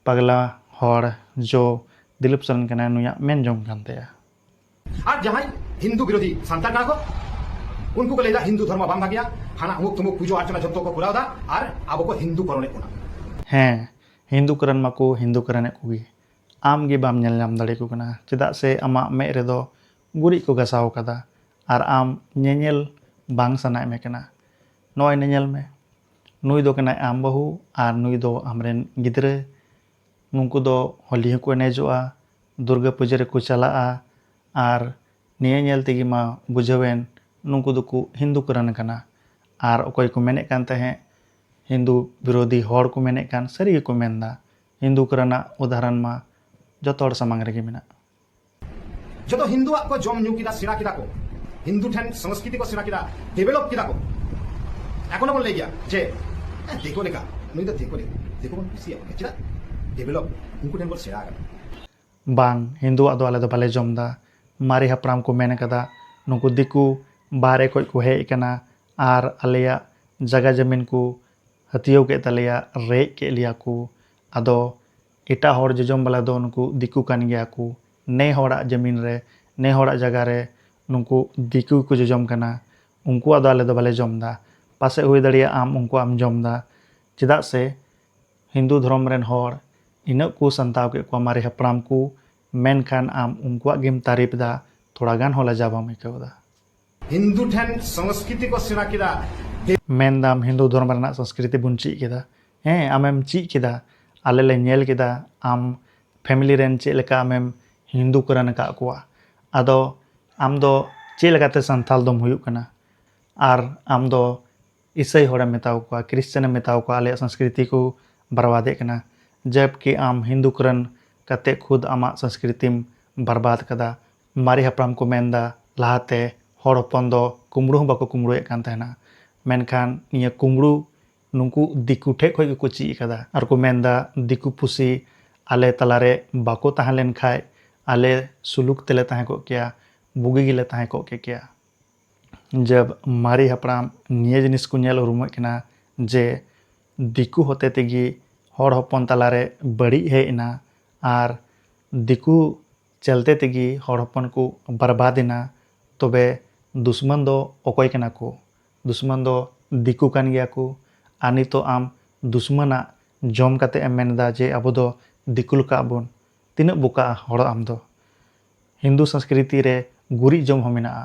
ᱯᱟᱜᱽᱞᱟ ᱦᱚᱲ ᱡᱚ ᱫᱤᱞᱤᱯ ᱥᱚᱨᱮᱱ ᱠᱟᱱᱟᱭ, ᱱᱩᱭᱟᱜ ᱢᱮᱱ ᱡᱚᱝ ᱠᱟᱱ ᱛᱟᱭᱟ᱾ ᱟᱨ ᱡᱟᱦᱟᱸᱭ ᱦᱤᱱᱫᱩ ᱵᱤᱨᱳᱫᱷᱤ ᱥᱟᱱᱛᱟᱲ ᱠᱟᱱᱟ ᱠᱚ, ᱩᱱᱠᱩ ᱠᱚ ᱞᱟᱹᱭᱫᱟ ᱦᱤᱱᱫᱩ ᱫᱷᱚᱨᱢᱚ ᱵᱟᱝ ᱵᱷᱟᱜᱮᱭᱟ, ᱦᱟᱱᱟ ᱚᱢᱩᱠ ᱛᱩᱢᱩᱠ ᱯᱩᱡᱟᱹ ᱚᱨᱪᱚᱱᱟ ᱡᱷᱚᱛᱚ ᱠᱚ ᱠᱚᱨᱟᱣ ᱮᱫᱟ ᱟᱨ ᱟᱵᱚ ᱠᱚ ᱦᱤᱱᱫᱩ ᱠᱚᱨᱚᱱᱮᱫ ᱵᱚᱱᱟ᱾ ᱦᱮᱸ, ᱦᱤᱱᱫᱩ ᱠᱚᱨᱮᱱ ᱢᱟᱠᱚ ᱦᱤᱱᱫᱩ ᱠᱚᱨᱮᱱᱮᱫ ᱠᱚᱜᱮ, ᱟᱢ ᱜᱮ ᱵᱟᱢ ᱧᱮᱞ ᱧᱟᱢ ᱫᱟᱲᱮ ᱠᱚ ᱠᱟᱱᱟ᱾ ᱪᱮᱫᱟᱜ ᱥᱮ ᱟᱢᱟᱜ ᱢᱮᱫ ᱨᱮᱫᱚ ᱜᱩᱨᱤᱡ ᱠᱚ ᱜᱟᱥᱟᱣ ᱠᱟᱫᱟ ᱟᱨ ᱟᱢ ᱧᱮᱧᱮᱞ ᱵᱟᱝ ᱥᱟᱱᱟᱭᱮᱫ ᱢᱮ ᱠᱟᱱᱟ᱾ ᱱᱚᱜᱼᱚᱭ ᱧᱮᱧᱮᱞ ᱢᱮ, ᱱᱩᱭ ᱫᱚ ᱠᱟᱱᱟᱭ ᱟᱢ ᱵᱟᱹᱦᱩ ᱟᱨ ᱱᱩᱭ ᱫᱚ ᱟᱢᱨᱮᱱ ᱜᱤᱫᱽᱨᱟᱹ᱾ ᱱᱩᱠᱩ ᱫᱚ ᱦᱳᱞᱤ ᱦᱚᱸᱠᱚ ᱮᱱᱮᱡᱚᱜᱼᱟ, ᱫᱩᱨᱜᱟᱹ ᱯᱩᱡᱟᱹ ᱨᱮᱠᱚ ᱪᱟᱞᱟᱜᱼᱟ᱾ ᱟᱨ ᱱᱤᱭᱟᱹ ᱧᱮᱞ ᱛᱮᱜᱮ ᱢᱟ ᱵᱩᱡᱷᱟᱹᱣᱮᱱ ᱱᱩᱠᱩ ᱫᱚᱠᱚ ᱦᱤᱱᱫᱩ ᱠᱚᱨᱮᱱ ᱠᱟᱱᱟ᱾ ᱟᱨ ᱚᱠᱚᱭ ᱠᱚ ᱢᱮᱱᱮᱫ ᱠᱟᱱ ᱛᱟᱦᱮᱸᱫ ᱦᱤᱱᱫᱩ ᱵᱤᱨᱳᱫᱷᱤ ᱦᱚᱲ ᱠᱚ ᱢᱮᱱᱮᱫ ᱠᱟᱱ, ᱥᱟᱹᱨᱤ ᱜᱮᱠᱚ ᱢᱮᱱᱫᱟ᱾ ᱦᱤᱱᱫᱩ ᱠᱚᱨᱮᱱᱟᱜ ᱩᱫᱟᱦᱚᱨᱚᱱ ᱢᱟ ᱡᱚᱛᱚ ᱦᱚᱲ ᱥᱟᱢᱟᱝ ᱨᱮᱜᱮ ᱢᱮᱱᱟᱜ᱾ ᱡᱚᱛᱚ ᱦᱤᱱᱫᱩᱣᱟᱜ ᱠᱚ ᱡᱚᱢ ᱧᱩ ᱠᱮᱫᱟ, ᱥᱮᱬᱟ ᱠᱮᱫᱟ ᱠᱚ, ᱦᱤᱱᱫᱩ ᱴᱷᱮᱱ ᱥᱚᱝᱥᱠᱨᱤᱛᱤ ᱠᱚ ᱥᱮᱬᱟ ᱠᱮᱫᱟ, ᱰᱮᱵᱷᱮᱞᱚᱯ ᱠᱮᱫᱟ ᱠᱚ᱾ ᱮᱠᱷᱚᱱ ᱦᱚᱸ ᱵᱚᱱ ᱞᱟᱹᱭ ᱜᱮᱭᱟ ᱡᱮ ᱦᱮᱸ, ᱫᱤᱠᱩ ᱞᱮᱠᱟ, ᱱᱩᱭ ᱫᱚ ᱫᱤᱠᱩ ᱞᱮᱠᱟ, ᱫᱤᱠᱩ ᱵᱚᱱ ᱠᱩᱥᱤᱭᱟᱜ ᱠᱟᱱᱟ᱾ ᱪᱮᱫᱟᱜ? ᱰᱮᱵᱷᱮᱞᱚᱯ, ᱩᱱᱠᱩ ᱴᱷᱮᱱ ᱵᱚᱱ ᱥᱮᱬᱟ ᱟᱠᱟᱫᱟ᱾ ᱵᱟᱝ, ᱦᱤᱱᱫᱩᱣᱟᱜ ᱫᱚ ᱟᱞᱮ ᱫᱚ ᱵᱟᱞᱮ ᱡᱚᱢ ᱮᱫᱟ᱾ ᱢᱟᱨᱮ ᱦᱟᱯᱲᱟᱢ ᱠᱚ ᱢᱮᱱ ᱠᱟᱫᱟ, ᱱᱩᱠᱩ ᱫᱤᱠᱩ ᱵᱟᱦᱨᱮ ᱠᱷᱚᱡ ᱠᱚ ᱦᱮᱡ ᱟᱠᱟᱱᱟ ᱟᱨ ᱟᱞᱮᱭᱟᱜ ᱡᱟᱭᱜᱟ ᱡᱟᱹᱢᱤᱱ ᱠᱚ ᱦᱟᱹᱛᱭᱟᱹᱣ ᱠᱮᱫ ᱛᱟᱞᱮᱭᱟ, ᱨᱮᱡ ᱠᱮᱫ ᱞᱮᱭᱟ ᱠᱚ᱾ ᱟᱫᱚ ᱮᱴᱟᱜ ᱦᱚᱲ ᱡᱚᱡᱚᱢ ᱵᱟᱞᱟ ᱫᱚ ᱱᱩᱠᱩ ᱫᱤᱠᱩ ᱠᱟᱱ ᱜᱮᱭᱟ ᱠᱚ᱾ ᱱᱮ ᱦᱚᱲᱟᱜ ᱡᱟᱹᱢᱤᱱ ᱨᱮ, ᱱᱮ ᱦᱚᱲᱟᱜ ᱡᱟᱭᱜᱟ ᱨᱮ ᱱᱩᱠᱩ ᱫᱤᱠᱩ ᱠᱚ ᱡᱚᱡᱚᱢ ᱠᱟᱱᱟ᱾ ᱩᱱᱠᱩᱣᱟᱜ ᱫᱚ ᱟᱞᱮ ᱫᱚ ᱵᱟᱞᱮ ᱡᱚᱢ ᱮᱫᱟ᱾ ᱯᱟᱥᱮᱡ ᱦᱩᱭ ᱫᱟᱲᱮᱭᱟᱜᱼᱟ ᱟᱢ ᱩᱱᱠᱩᱣᱟᱜ ᱮᱢ ᱡᱚᱢ ᱮᱫᱟ᱾ ᱪᱮᱫᱟᱜ ᱥᱮ ᱦᱤᱱᱫᱩ ᱫᱷᱚᱨᱚᱢ ᱨᱮᱱ ᱦᱚᱲ ᱤᱱᱟᱹᱜ ᱠᱚ ᱥᱟᱱᱛᱟᱣ ᱠᱮᱫ ᱠᱚᱣᱟ ᱢᱟᱨᱮ ᱦᱟᱯᱲᱟᱢ ᱠᱚ, ᱢᱮᱱᱠᱷᱟᱱ ᱟᱢ ᱩᱱᱠᱩᱣᱟᱜ ᱜᱮᱢ ᱛᱟᱹᱨᱤᱯ ᱮᱫᱟ, ᱛᱷᱚᱲᱟ ᱜᱟᱱ ᱦᱚᱸ ᱞᱟᱡᱟᱣ ᱵᱟᱢ ᱟᱹᱭᱠᱟᱹᱣ ᱮᱫᱟ᱾ ᱦᱤᱱᱫᱩ ᱴᱷᱮᱱ ᱥᱚᱝᱥᱠᱨᱤᱛᱤ ᱠᱚ ᱥᱮᱬᱟ ᱠᱮᱫᱟ᱾ ᱢᱮᱱᱫᱟᱢ ᱦᱤᱱᱫᱩ ᱫᱷᱚᱨᱚᱢ ᱨᱮᱱᱟᱜ ᱥᱚᱝᱥᱠᱨᱤᱛᱤ ᱵᱚᱱ ᱪᱮᱫ ᱠᱮᱫᱟ᱾ ᱦᱮᱸ, ᱟᱢᱮᱢ ᱪᱮᱫ ᱠᱮᱫᱟ, ᱟᱞᱮ ᱞᱮ ᱧᱮᱞ ᱠᱮᱫᱟ ᱟᱢ ᱯᱷᱮᱢᱤᱞᱤ ᱨᱮᱱ ᱪᱮᱫ ᱞᱮᱠᱟ ᱟᱢᱮᱢ ᱦᱤᱱᱫᱩ ᱠᱚᱨᱟᱱ ᱟᱠᱟᱫ ᱠᱚᱣᱟ᱾ ᱟᱫᱚ ᱟᱢ ᱫᱚ ᱪᱮᱫ ᱞᱮᱠᱟᱛᱮ ᱥᱟᱱᱛᱟᱞ ᱫᱚᱢ ᱦᱩᱭᱩᱜ ᱠᱟᱱᱟ? ᱟᱨ ᱟᱢ ᱫᱚ ᱤᱥᱟᱹᱭ ᱦᱚᱲᱮᱢ ᱢᱮᱛᱟᱣ ᱠᱚᱣᱟ, ᱠᱷᱨᱤᱥᱪᱟᱱᱮᱢ ᱢᱮᱛᱟᱣ ᱠᱚᱣᱟ, ᱟᱞᱮᱭᱟᱜ ᱥᱚᱝᱥᱠᱨᱤᱛᱤ ᱠᱚ ᱵᱟᱨᱵᱟᱫᱮᱫ ᱠᱟᱱᱟ, ᱡᱟᱵᱠᱤ ᱟᱢ ᱦᱤᱱᱫᱩ ᱠᱚᱨᱮᱱ ᱠᱟᱛᱮ ᱠᱷᱩᱫ ᱟᱢᱟᱜ ᱥᱚᱝᱥᱠᱨᱤᱛᱤᱢ ᱵᱟᱨᱵᱟᱫ ᱠᱟᱫᱟ᱾ ᱢᱟᱨᱮ ᱦᱟᱯᱲᱟᱢ ᱠᱚ ᱢᱮᱱᱫᱟ, ᱞᱟᱦᱟᱛᱮ ᱦᱚᱲ ᱦᱚᱯᱚᱱ ᱫᱚ ᱠᱩᱢᱵᱽᱲᱩ ᱦᱚᱸ ᱵᱟᱠᱚ ᱠᱩᱢᱵᱽᱲᱩᱭᱮᱫ ᱠᱟᱱ ᱛᱟᱦᱮᱱᱟ, ᱢᱮᱱᱠᱷᱟᱱ ᱱᱤᱭᱟᱹ ᱠᱩᱢᱵᱽᱲᱩ ᱱᱩᱠᱩ ᱫᱤᱠᱩ ᱴᱷᱮᱡ ᱠᱷᱚᱡ ᱜᱮᱠᱚ ᱪᱮᱫ ᱟᱠᱟᱫᱟ᱾ ᱟᱨ ᱠᱚ ᱢᱮᱱᱫᱟ, ᱫᱤᱠᱩ ᱯᱩᱥᱤ ᱟᱞᱮ ᱛᱟᱞᱟᱨᱮ ᱵᱟᱠᱚ ᱛᱟᱦᱮᱸ ᱞᱮᱱ ᱠᱷᱟᱡ ᱟᱞᱮ ᱥᱩᱞᱩᱠ ᱛᱮᱞᱮ ᱛᱟᱦᱮᱸ ᱠᱚᱜ ᱠᱮᱭᱟ, ᱵᱩᱜᱤ ᱜᱮᱞᱮ ᱛᱟᱦᱮᱸ ᱠᱚᱜ ᱠᱮᱭᱟ᱾ ᱡᱟᱵ ᱢᱟᱨᱮ ᱦᱟᱯᱲᱟᱢ ᱱᱤᱭᱟᱹ ᱡᱤᱱᱤᱥ ᱠᱚ ᱧᱮᱞ ᱩᱨᱩᱢᱮᱫ ᱠᱟᱱᱟ ᱡᱮ ᱫᱤᱠᱩ ᱦᱚᱛᱮ ᱛᱮᱜᱮ ᱦᱚᱲ ᱦᱚᱯᱚᱱ ᱛᱟᱞᱟᱨᱮ ᱵᱟᱹᱲᱤᱡ ᱦᱮᱡ ᱮᱱᱟ ᱟᱨ ᱫᱤᱠᱩ ᱪᱟᱞᱛᱮ ᱛᱮᱜᱮ ᱦᱚᱲ ᱦᱚᱯᱚᱱ ᱠᱚ ᱵᱟᱨᱵᱟᱫ ᱮᱱᱟ, ᱛᱚᱵᱮ ᱫᱩᱥᱢᱟᱱ ᱫᱚ ᱚᱠᱚᱭ ᱠᱟᱱᱟ ᱠᱚ? ᱫᱩᱥᱢᱟᱱ ᱫᱚ ᱫᱤᱠᱩ ᱠᱟᱱ ᱜᱮᱭᱟ ᱠᱚ᱾ ᱟᱨ ᱱᱤᱛᱚᱜ ᱟᱢ ᱫᱩᱥᱢᱟᱱᱟᱜ ᱡᱚᱢ ᱠᱟᱛᱮ ᱮᱢ ᱢᱮᱱ ᱮᱫᱟ ᱡᱮ ᱟᱵᱚ ᱫᱚ ᱫᱤᱠᱩ ᱞᱮᱠᱟ ᱵᱚᱱ᱾ ᱛᱤᱱᱟᱹᱜ ᱵᱚᱠᱟ ᱦᱚᱲ ᱟᱢ ᱫᱚ! ᱦᱤᱱᱫᱩ ᱥᱚᱝᱥᱠᱨᱤᱛᱤ ᱨᱮ ᱜᱩᱨᱤᱡ ᱡᱚᱢ ᱦᱚᱸ ᱢᱮᱱᱟᱜᱼᱟ᱾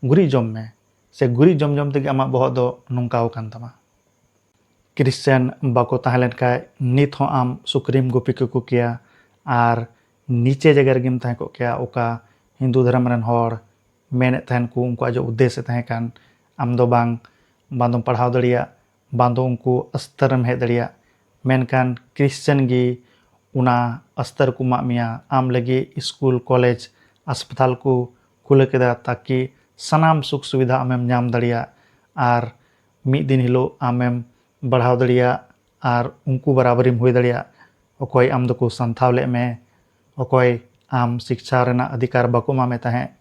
ᱜᱩᱨᱤᱡ ᱡᱚᱢ ᱢᱮ, ᱥᱮ ᱜᱩᱨᱤᱡ ᱡᱚᱢ ᱡᱚᱢ ᱛᱮᱜᱮ ᱟᱢᱟᱜ ᱵᱚᱦᱚᱜ ᱫᱚ ᱱᱚᱝᱠᱟ ᱟᱠᱟᱱ ᱛᱟᱢᱟ᱾ ᱠᱷᱨᱤᱥᱪᱟᱱ ᱵᱟᱠᱚ ᱛᱟᱦᱮᱸ ᱞᱮᱱ ᱠᱷᱟᱡ ᱱᱤᱛ ᱦᱚᱸ ᱟᱢ ᱥᱩᱠᱨᱤᱢ ᱜᱩᱯᱤ ᱠᱟᱠᱚ ᱠᱮᱭᱟ ᱟᱨ ᱱᱤᱪᱮ ᱡᱟᱭᱜᱟ ᱨᱮᱜᱮᱢ ᱛᱟᱦᱮᱸ ᱠᱚᱜ ᱠᱮᱭᱟ᱾ ᱚᱠᱟ ᱦᱤᱱᱫᱩ ᱫᱷᱚᱨᱚᱢ ᱨᱮᱱ ᱦᱚᱲ ᱢᱮᱱᱮᱫ ᱛᱟᱦᱮᱱ ᱠᱚ, ᱩᱱᱠᱩᱣᱟᱜ ᱡᱮ ᱩᱫᱽᱫᱮᱥ ᱮ ᱛᱟᱦᱮᱸ ᱠᱟᱱ, ᱟᱢ ᱫᱚ ᱵᱟᱝ, ᱵᱟᱝ ᱫᱚᱢ ᱯᱟᱲᱦᱟᱣ ᱫᱟᱲᱮᱭᱟᱜ, ᱵᱟᱝ ᱫᱚ ᱩᱱᱠᱩ ᱟᱥᱛᱟᱨ ᱮᱢ ᱦᱮᱡ ᱫᱟᱲᱮᱭᱟᱜ, ᱢᱮᱱᱠᱷᱟᱱ ᱠᱷᱨᱤᱥᱪᱟᱱ ᱜᱮ ᱚᱱᱟ ᱟᱥᱛᱟᱨ ᱠᱚ ᱮᱢᱟᱜ ᱢᱮᱭᱟ᱾ ᱟᱢ ᱞᱟᱹᱜᱤᱫ ᱥᱠᱩᱞ, ᱠᱚᱞᱮᱡᱽ, ᱟᱥᱯᱟᱛᱟᱞ ᱠᱚ ᱠᱷᱩᱞᱟᱹ ᱠᱮᱫᱟ, ᱛᱟᱠᱤ ᱥᱟᱱᱟᱢ ᱥᱩᱠ ᱥᱩᱵᱤᱫᱷᱟ ᱟᱢᱮᱢ ᱧᱟᱢ ᱫᱟᱲᱮᱭᱟᱜ ᱟᱨ ᱢᱤᱫ ᱫᱤᱱ ᱦᱤᱞᱳᱜ ᱟᱢᱮᱢ ᱵᱟᱲᱦᱟᱣ ᱫᱟᱲᱮᱭᱟᱜ ᱟᱨ ᱩᱱᱠᱩ ᱵᱟᱨᱟᱵᱟᱨᱤᱢ ᱦᱩᱭ ᱫᱟᱲᱮᱭᱟᱜ᱾ ᱚᱠᱚᱭ ᱟᱢ ᱫᱚᱠᱚ ᱥᱟᱱᱛᱷᱟᱣ ᱞᱮᱫ ᱢᱮ, ᱚᱠᱚᱭ ᱟᱢ ᱥᱤᱠᱪᱷᱟ ᱨᱮᱱᱟᱜ ᱚᱫᱷᱤᱠᱟᱨ ᱵᱟᱠᱚ ᱮᱢᱟᱢᱮ ᱛᱟᱦᱮᱸᱫ,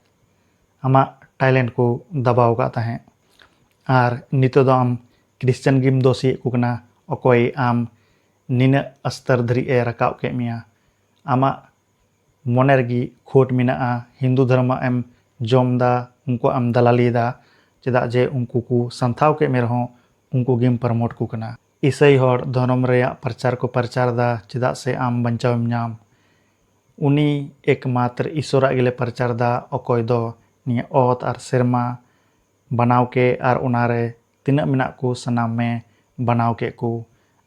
ᱟᱢᱟᱜ ᱴᱮᱞᱮᱱᱴ ᱠᱚ ᱫᱟᱵᱟᱣ ᱟᱠᱟᱫ ᱛᱟᱦᱮᱸᱫ᱾ ᱟᱨ ᱱᱤᱛᱚᱜ ᱫᱚ ᱟᱢ ᱠᱷᱨᱤᱥᱪᱟᱱ ᱜᱮᱢ ᱫᱳᱥᱤᱭᱮᱫ ᱠᱚ ᱠᱟᱱᱟ, ᱚᱠᱚᱭ ᱟᱢ ᱱᱤᱱᱟᱹᱜ ᱟᱥᱛᱟᱨ ᱫᱷᱟᱹᱨᱤᱡ ᱮ ᱨᱟᱠᱟᱵ ᱠᱮᱫ ᱢᱮᱭᱟ᱾ ᱟᱢᱟᱜ ᱢᱚᱱᱮ ᱨᱮᱜᱮ ᱠᱷᱳᱴ ᱢᱮᱱᱟᱜᱼᱟ, ᱦᱤᱱᱫᱩ ᱫᱷᱚᱨᱢᱚ ᱮᱢ ᱡᱚᱢ ᱮᱫᱟ, ᱩᱱᱠᱩᱣᱟᱜ ᱮᱢ ᱫᱟᱞᱟᱞᱤ ᱮᱫᱟ, ᱪᱮᱫᱟᱜ ᱡᱮ ᱩᱱᱠᱩ ᱠᱚ ᱥᱟᱱᱛᱷᱟᱣ ᱠᱮᱫ ᱢᱮ ᱨᱮᱦᱚᱸ ᱩᱱᱠᱩ ᱜᱮᱢ ᱯᱨᱚᱢᱳᱴ ᱠᱚ ᱠᱟᱱᱟ᱾ ᱤᱥᱟᱹᱭ ᱦᱚᱲ ᱫᱷᱚᱨᱚᱢ ᱨᱮᱭᱟᱜ ᱯᱨᱚᱪᱟᱨ ᱠᱚ ᱯᱨᱚᱪᱟᱨ ᱮᱫᱟ, ᱪᱮᱫᱟᱜ ᱥᱮ ᱟᱢ ᱵᱟᱧᱪᱟᱣ ᱮᱢ ᱧᱟᱢ᱾ ᱩᱱᱤ ᱮᱠᱢᱟᱛᱨ ᱤᱥᱚᱨᱟᱜ ᱜᱮᱞᱮ ᱯᱨᱚᱪᱟᱨ ᱮᱫᱟ, ᱚᱠᱚᱭ ᱫᱚ ᱱᱤᱭᱟᱹ ᱚᱛ ᱟᱨ ᱥᱮᱨᱢᱟ ᱵᱮᱱᱟᱣ ᱠᱮᱫ ᱟᱨ ᱚᱱᱟᱨᱮ ᱛᱤᱱᱟᱹᱜ ᱢᱮᱱᱟᱜ ᱠᱚ ᱥᱟᱱᱟᱢ ᱮ ᱵᱮᱱᱟᱣ ᱠᱮᱫ ᱠᱚ᱾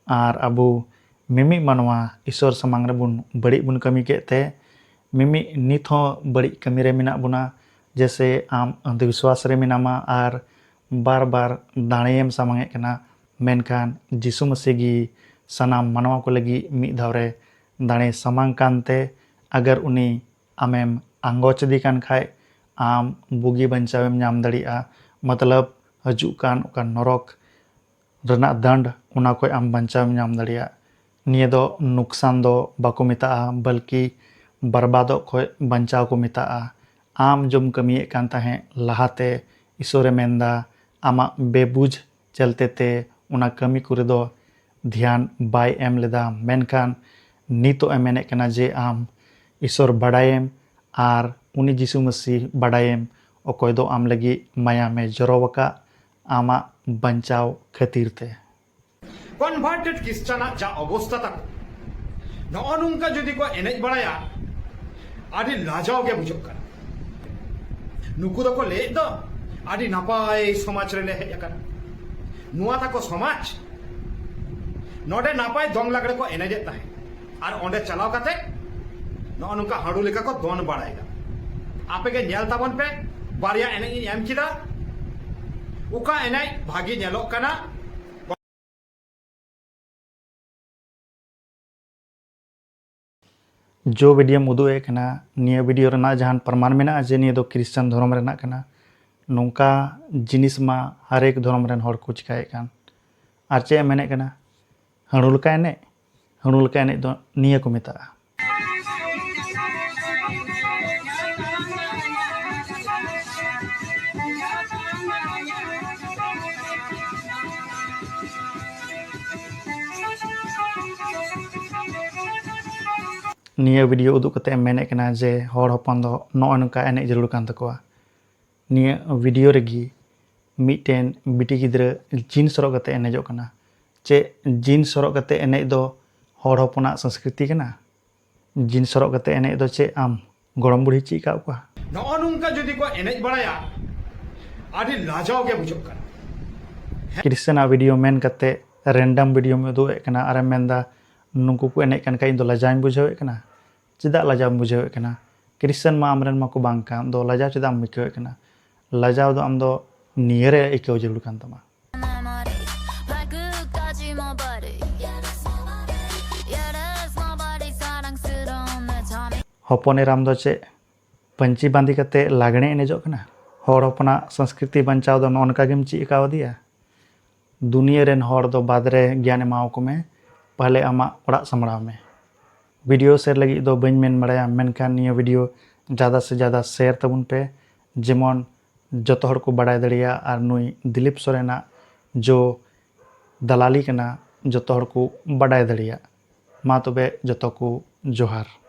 ᱟᱨ ᱟᱵᱚ ᱢᱤᱢᱤᱫ ᱢᱟᱱᱣᱟ ᱤᱥᱚᱨ ᱥᱟᱢᱟᱝ ᱨᱮᱵᱚᱱ ᱵᱟᱹᱲᱤᱡ ᱵᱚᱱ ᱠᱟᱹᱢᱤ ᱠᱮᱫ ᱛᱮ ᱢᱤᱢᱤᱫ ᱱᱤᱛ ᱦᱚᱸ ᱵᱟᱹᱲᱤᱡ ᱠᱟᱹᱢᱤ ᱨᱮ ᱢᱮᱱᱟᱜ ᱵᱚᱱᱟ᱾ ᱡᱮᱥᱮ ᱟᱢ ᱟᱸᱫᱷᱵᱤᱥᱣᱟᱥ ᱨᱮ ᱢᱮᱱᱟᱢᱟ ᱟᱨ ᱵᱟᱨ ᱵᱟᱨ ᱫᱟᱲᱮᱭᱮᱢ ᱥᱟᱢᱟᱝ ᱮᱫ ᱠᱟᱱᱟ, ᱢᱮᱱᱠᱷᱟᱱ ᱡᱤᱥᱩ ᱢᱟᱹᱥᱤ ᱜᱮ ᱥᱟᱱᱟᱢ ᱢᱟᱱᱣᱟ ᱠᱚ ᱞᱟᱹᱜᱤᱫ ᱢᱤᱫ ᱫᱷᱟᱣ ᱨᱮ ᱫᱟᱲᱮ ᱥᱟᱢᱟᱝ ᱠᱟᱱᱛᱮ, ᱟᱜᱟᱨ ᱩᱱᱤ ᱟᱢᱮᱢ ᱟᱸᱜᱚᱪ ᱤᱫᱤ ᱠᱟᱱ ᱠᱷᱟᱡ, ᱟᱢ ᱵᱩᱜᱤ ᱵᱟᱧᱪᱟᱣᱮᱢ ᱧᱟᱢ ᱫᱟᱲᱮᱭᱟᱜᱼᱟ᱾ ᱢᱚᱛᱞᱚᱵ, ᱦᱤᱡᱩᱜ ᱠᱟᱱ ᱚᱠᱟ ᱱᱚᱨᱚᱠ ᱨᱮᱱᱟᱜ ᱫᱟᱱᱰ, ᱚᱱᱟ ᱠᱷᱚᱡ ᱟᱢ ᱵᱟᱧᱪᱟᱣᱮᱢ ᱧᱟᱢ ᱫᱟᱲᱮᱭᱟᱜᱼᱟ᱾ ᱱᱤᱭᱟᱹ ᱫᱚ ᱱᱩᱠᱥᱟᱱ ᱫᱚ ᱵᱟᱠᱚ ᱢᱮᱛᱟᱜᱼᱟ, ᱵᱚᱞᱠᱤ ᱵᱟᱨᱵᱟᱫᱚᱜ ᱠᱷᱚᱡ ᱵᱟᱧᱪᱟᱣ ᱠᱚ ᱢᱮᱛᱟᱜᱼᱟ᱾ ᱟᱢ ᱡᱚᱢ ᱠᱟᱹᱢᱤᱭᱮᱫ ᱠᱟᱱ ᱛᱟᱦᱮᱸᱫ ᱞᱟᱦᱟᱛᱮ, ᱤᱥᱚᱨᱮ ᱢᱮᱱᱫᱟ, ᱟᱢᱟᱜ ᱵᱮᱵᱩᱡᱽ ᱪᱟᱞᱛᱮ ᱛᱮ ᱚᱱᱟ ᱠᱟᱹᱢᱤ ᱠᱚᱨᱮ ᱫᱚ ᱫᱷᱮᱭᱟᱱ ᱵᱟᱭ ᱮᱢ ᱞᱮᱫᱟ, ᱢᱮᱱᱠᱷᱟᱱ ᱱᱤᱛᱚᱜ ᱮ ᱢᱮᱱᱮᱫ ᱠᱟᱱᱟ ᱡᱮ ᱟᱢ ᱤᱥᱚᱨ ᱵᱟᱰᱟᱭᱮᱢ ᱟᱨ ᱩᱱᱤ ᱡᱤᱥᱩ ᱢᱟᱹᱥᱤ ᱵᱟᱰᱟᱭᱮᱢ, ᱚᱠᱚᱭ ᱫᱚ ᱟᱢ ᱞᱟᱹᱜᱤᱫ ᱢᱟᱭᱟᱢᱮ ᱡᱚᱨᱚ ᱟᱠᱟᱫ ᱟᱢᱟᱜ ᱵᱟᱧᱪᱟᱣ ᱠᱷᱟᱹᱛᱤᱨ ᱛᱮ᱾ ᱠᱚᱱᱵᱷᱟᱨᱴᱮᱰ ᱠᱷᱨᱤᱥᱴᱟᱱᱟᱜ ᱡᱟ ᱚᱵᱚᱥᱛᱟ ᱛᱟᱠᱚ, ᱱᱚᱜᱼᱚ ᱱᱚᱝᱠᱟ ᱡᱩᱫᱤ ᱠᱚ ᱮᱱᱮᱡ ᱵᱟᱲᱟᱭᱟ, ᱟᱹᱰᱤ ᱞᱟᱡᱟᱣ ᱜᱮ ᱵᱩᱡᱷᱟᱹᱜ ᱠᱟᱱᱟ᱾ ᱱᱩᱠᱩ ᱫᱚᱠᱚ ᱞᱟᱹᱭᱮᱫ ᱫᱚ ᱟᱹᱰᱤ ᱱᱟᱯᱟᱭ ᱥᱚᱢᱟᱡᱽ ᱨᱮᱞᱮ ᱦᱮᱡ ᱟᱠᱟᱱᱟ, ᱱᱚᱣᱟ ᱛᱟᱠᱚ ᱥᱚᱢᱟᱡᱽ᱾ ᱱᱚᱰᱮ ᱱᱟᱯᱟᱭ ᱫᱚᱝ ᱞᱟᱜᱽᱲᱮ ᱠᱚ ᱮᱱᱮᱡᱮᱫ ᱛᱟᱦᱮᱸᱫ, ᱟᱨ ᱚᱸᱰᱮ ᱪᱟᱞᱟᱣ ᱠᱟᱛᱮ ᱱᱚᱜᱼᱚ ᱱᱚᱝᱠᱟ ᱦᱟᱹᱲᱩ ᱞᱮᱠᱟ ᱠᱚ ᱫᱚᱱ ᱵᱟᱲᱟᱭᱮᱫᱟ᱾ ᱟᱯᱮ ᱜᱮ ᱧᱮᱞ ᱛᱟᱵᱚᱱ ᱯᱮ, ᱵᱟᱨᱭᱟ ᱮᱱᱮᱡ ᱤᱧ ᱮᱢ ᱠᱮᱫᱟ, ᱚᱠᱟ ᱮᱱᱮᱡ ᱵᱷᱟᱜᱮ ᱧᱮᱞᱚᱜ ᱠᱟᱱᱟ? ᱡᱚ ᱵᱷᱤᱰᱤᱭᱳᱢ ᱩᱫᱩᱜ ᱮᱫ ᱠᱟᱱᱟ, ᱱᱤᱭᱟᱹ ᱵᱷᱤᱰᱤᱭᱳ ᱨᱮᱱᱟᱜ ᱡᱟᱦᱟᱱ ᱯᱨᱚᱢᱟᱱ ᱢᱮᱱᱟᱜᱼᱟ ᱡᱮ ᱱᱤᱭᱟᱹ ᱫᱚ ᱠᱷᱨᱤᱥᱴᱟᱱ ᱫᱷᱚᱨᱚᱢ ᱨᱮᱱᱟᱜ ᱠᱟᱱᱟ? ᱱᱚᱝᱠᱟ ᱡᱤᱱᱤᱥ ᱢᱟ ᱦᱟᱨᱮᱠ ᱫᱷᱚᱨᱚᱢ ᱨᱮᱱ ᱦᱚᱲ ᱠᱚ ᱪᱤᱠᱟᱭᱮᱫ ᱠᱟᱱ᱾ ᱟᱨ ᱪᱮᱫ ᱮᱢ ᱢᱮᱱᱮᱫ ᱠᱟᱱᱟ? ᱦᱟᱹᱲᱩ ᱞᱮᱠᱟ ᱮᱱᱮᱡ? ᱦᱟᱹᱲᱩ ᱞᱮᱠᱟ ᱮᱱᱮᱡ ᱫᱚ ᱱᱤᱭᱟᱹ ᱠᱚ ᱢᱮᱛᱟᱜᱼᱟ᱾ ᱱᱤᱭᱟᱹ ᱵᱷᱤᱰᱤᱭᱳ ᱩᱫᱩᱜ ᱠᱟᱛᱮ ᱮᱢ ᱢᱮᱱᱮᱫ ᱠᱟᱱᱟ ᱡᱮ ᱦᱚᱲ ᱦᱚᱯᱚᱱ ᱫᱚ ᱱᱚᱜᱼᱚ ᱱᱚᱝᱠᱟ ᱮᱱᱮᱡ ᱡᱟᱹᱨᱩᱲ ᱠᱟᱱ ᱛᱟᱠᱚᱣᱟ᱾ ᱱᱤᱭᱟᱹ ᱵᱷᱤᱰᱤᱭᱳ ᱨᱮᱜᱮ ᱢᱤᱫᱴᱮᱱ ᱵᱤᱴᱤ ᱜᱤᱫᱽᱨᱟᱹ ᱡᱤᱱᱥ ᱦᱚᱨᱚᱜ ᱠᱟᱛᱮ ᱮᱱᱮᱡᱚᱜ ᱠᱟᱱᱟ᱾ ᱪᱮᱫ ᱡᱤᱱᱥ ᱦᱚᱨᱚᱜ ᱠᱟᱛᱮ ᱮᱱᱮᱡ ᱫᱚ ᱦᱚᱲ ᱦᱚᱯᱚᱱᱟᱜ ᱥᱚᱝᱥᱠᱨᱤᱛᱤ ᱠᱟᱱᱟ? ᱡᱤᱱᱥ ᱦᱚᱨᱚᱜ ᱠᱟᱛᱮ ᱮᱱᱮᱡ ᱫᱚ ᱪᱮᱫ ᱟᱢ ᱜᱚᱲᱚᱢ ᱵᱩᱲᱦᱤ ᱪᱮᱫ ᱟᱠᱟᱫ ᱠᱚᱣᱟ? ᱱᱚᱜᱼᱚ ᱱᱚᱝᱠᱟ ᱡᱩᱫᱤ ᱠᱚ ᱮᱱᱮᱡ ᱵᱟᱲᱟᱭᱟ, ᱟᱹᱰᱤ ᱞᱟᱡᱟᱣ ᱜᱮ ᱵᱩᱡᱷᱟᱹᱜ ᱠᱟᱱᱟ᱾ ᱠᱷᱨᱤᱥᱴᱟᱱᱟᱜ ᱵᱷᱤᱰᱤᱭᱳ ᱢᱮᱱ ᱠᱟᱛᱮ ᱨᱮᱱᱰᱟᱢ ᱵᱷᱤᱰᱤᱭᱳᱢ ᱩᱫᱩᱜ ᱮᱫ ᱠᱟᱱᱟ ᱟᱨᱮᱢ ᱢᱮᱱᱫᱟ, ᱱᱩᱠᱩ ᱠᱚ ᱮᱱᱮᱡ ᱠᱟᱱ ᱠᱷᱟᱡ ᱤᱧ ᱫᱚ ᱞᱟᱡᱟᱣ ᱤᱧ ᱵᱩᱡᱷᱟᱹᱣᱮᱫ ᱠᱟᱱᱟ᱾ ᱪᱮᱫᱟᱜ ᱞᱟᱡᱟᱣ ᱮᱢ ᱵᱩᱡᱷᱟᱹᱣᱮᱫ ᱠᱟᱱᱟ? ᱠᱷᱨᱤᱥᱪᱟᱱ ᱢᱟ ᱟᱢᱨᱮᱱ ᱢᱟᱠᱚ ᱵᱟᱝ ᱠᱟᱱ, ᱫᱚ ᱞᱟᱡᱟᱣ ᱪᱮᱫᱟᱜ ᱮᱢ ᱟᱹᱭᱠᱟᱹᱣᱮᱫ ᱠᱟᱱᱟ? ᱞᱟᱡᱟᱣ ᱫᱚ ᱟᱢ ᱫᱚ ᱱᱤᱭᱟᱹ ᱨᱮ ᱟᱹᱭᱠᱟᱹᱣ ᱡᱟᱹᱨᱩᱲ ᱠᱟᱱ ᱛᱟᱢᱟ᱾ ᱦᱚᱯᱚᱱ ᱮᱨᱟᱢ ᱫᱚ ᱪᱮᱫ ᱯᱟᱹᱧᱪᱤ ᱵᱟᱸᱫᱮ ᱠᱟᱛᱮ ᱞᱟᱜᱽᱬᱮ ᱮᱱᱮᱡᱚᱜ ᱠᱟᱱᱟ? ᱦᱚᱲ ᱦᱚᱯᱚᱱᱟᱜ ᱥᱚᱝᱥᱠᱨᱤᱛᱤ ᱵᱟᱧᱪᱟᱣ ᱫᱚ ᱱᱚᱜᱼᱚ ᱱᱚᱝᱠᱟ ᱜᱮᱢ ᱪᱮᱫ ᱟᱠᱟᱣᱫᱮᱭᱟ? ᱫᱩᱱᱤᱭᱟᱹ ᱨᱮᱱ ᱦᱚᱲ ᱫᱚ ᱵᱟᱫ ᱨᱮ ᱜᱮᱭᱟᱱ ᱮᱢᱟᱣᱟᱠᱚ ᱢᱮ, ᱯᱟᱦᱞᱮ ᱟᱢᱟᱜ ᱚᱲᱟᱜ ᱥᱟᱢᱵᱲᱟᱣ ᱢᱮ᱾ ᱵᱷᱤᱰᱤᱭᱳ ᱥᱮᱭᱟᱨ ᱞᱟᱹᱜᱤᱫ ᱫᱚ ᱵᱟᱹᱧ ᱢᱮᱱ ᱵᱟᱲᱟᱭᱟ, ᱢᱮᱱᱠᱷᱟᱱ ᱱᱤᱭᱟᱹ ᱵᱷᱤᱰᱤᱭᱳ ᱡᱟᱫᱟ ᱥᱮ ᱡᱟᱫᱟ ᱥᱮᱭᱟᱨ ᱛᱟᱵᱚᱱ ᱯᱮ, ᱡᱮᱢᱚᱱ ᱡᱚᱛᱚ ᱦᱚᱲ ᱠᱚ ᱵᱟᱰᱟᱭ ᱫᱟᱲᱮᱭᱟᱜ ᱟᱨ ᱱᱩᱭ ᱫᱤᱞᱤᱯ ᱥᱚᱨᱮᱱᱟᱜ ᱡᱚ ᱫᱟᱞᱟᱞᱤ ᱠᱟᱱᱟ, ᱡᱚᱛᱚ ᱦᱚᱲ ᱠᱚ ᱵᱟᱰᱟᱭ ᱫᱟᱲᱮᱭᱟᱜ᱾ ᱢᱟ ᱛᱚᱵᱮ ᱡᱚᱛᱚ ᱠᱚ ᱡᱚᱦᱟᱨ᱾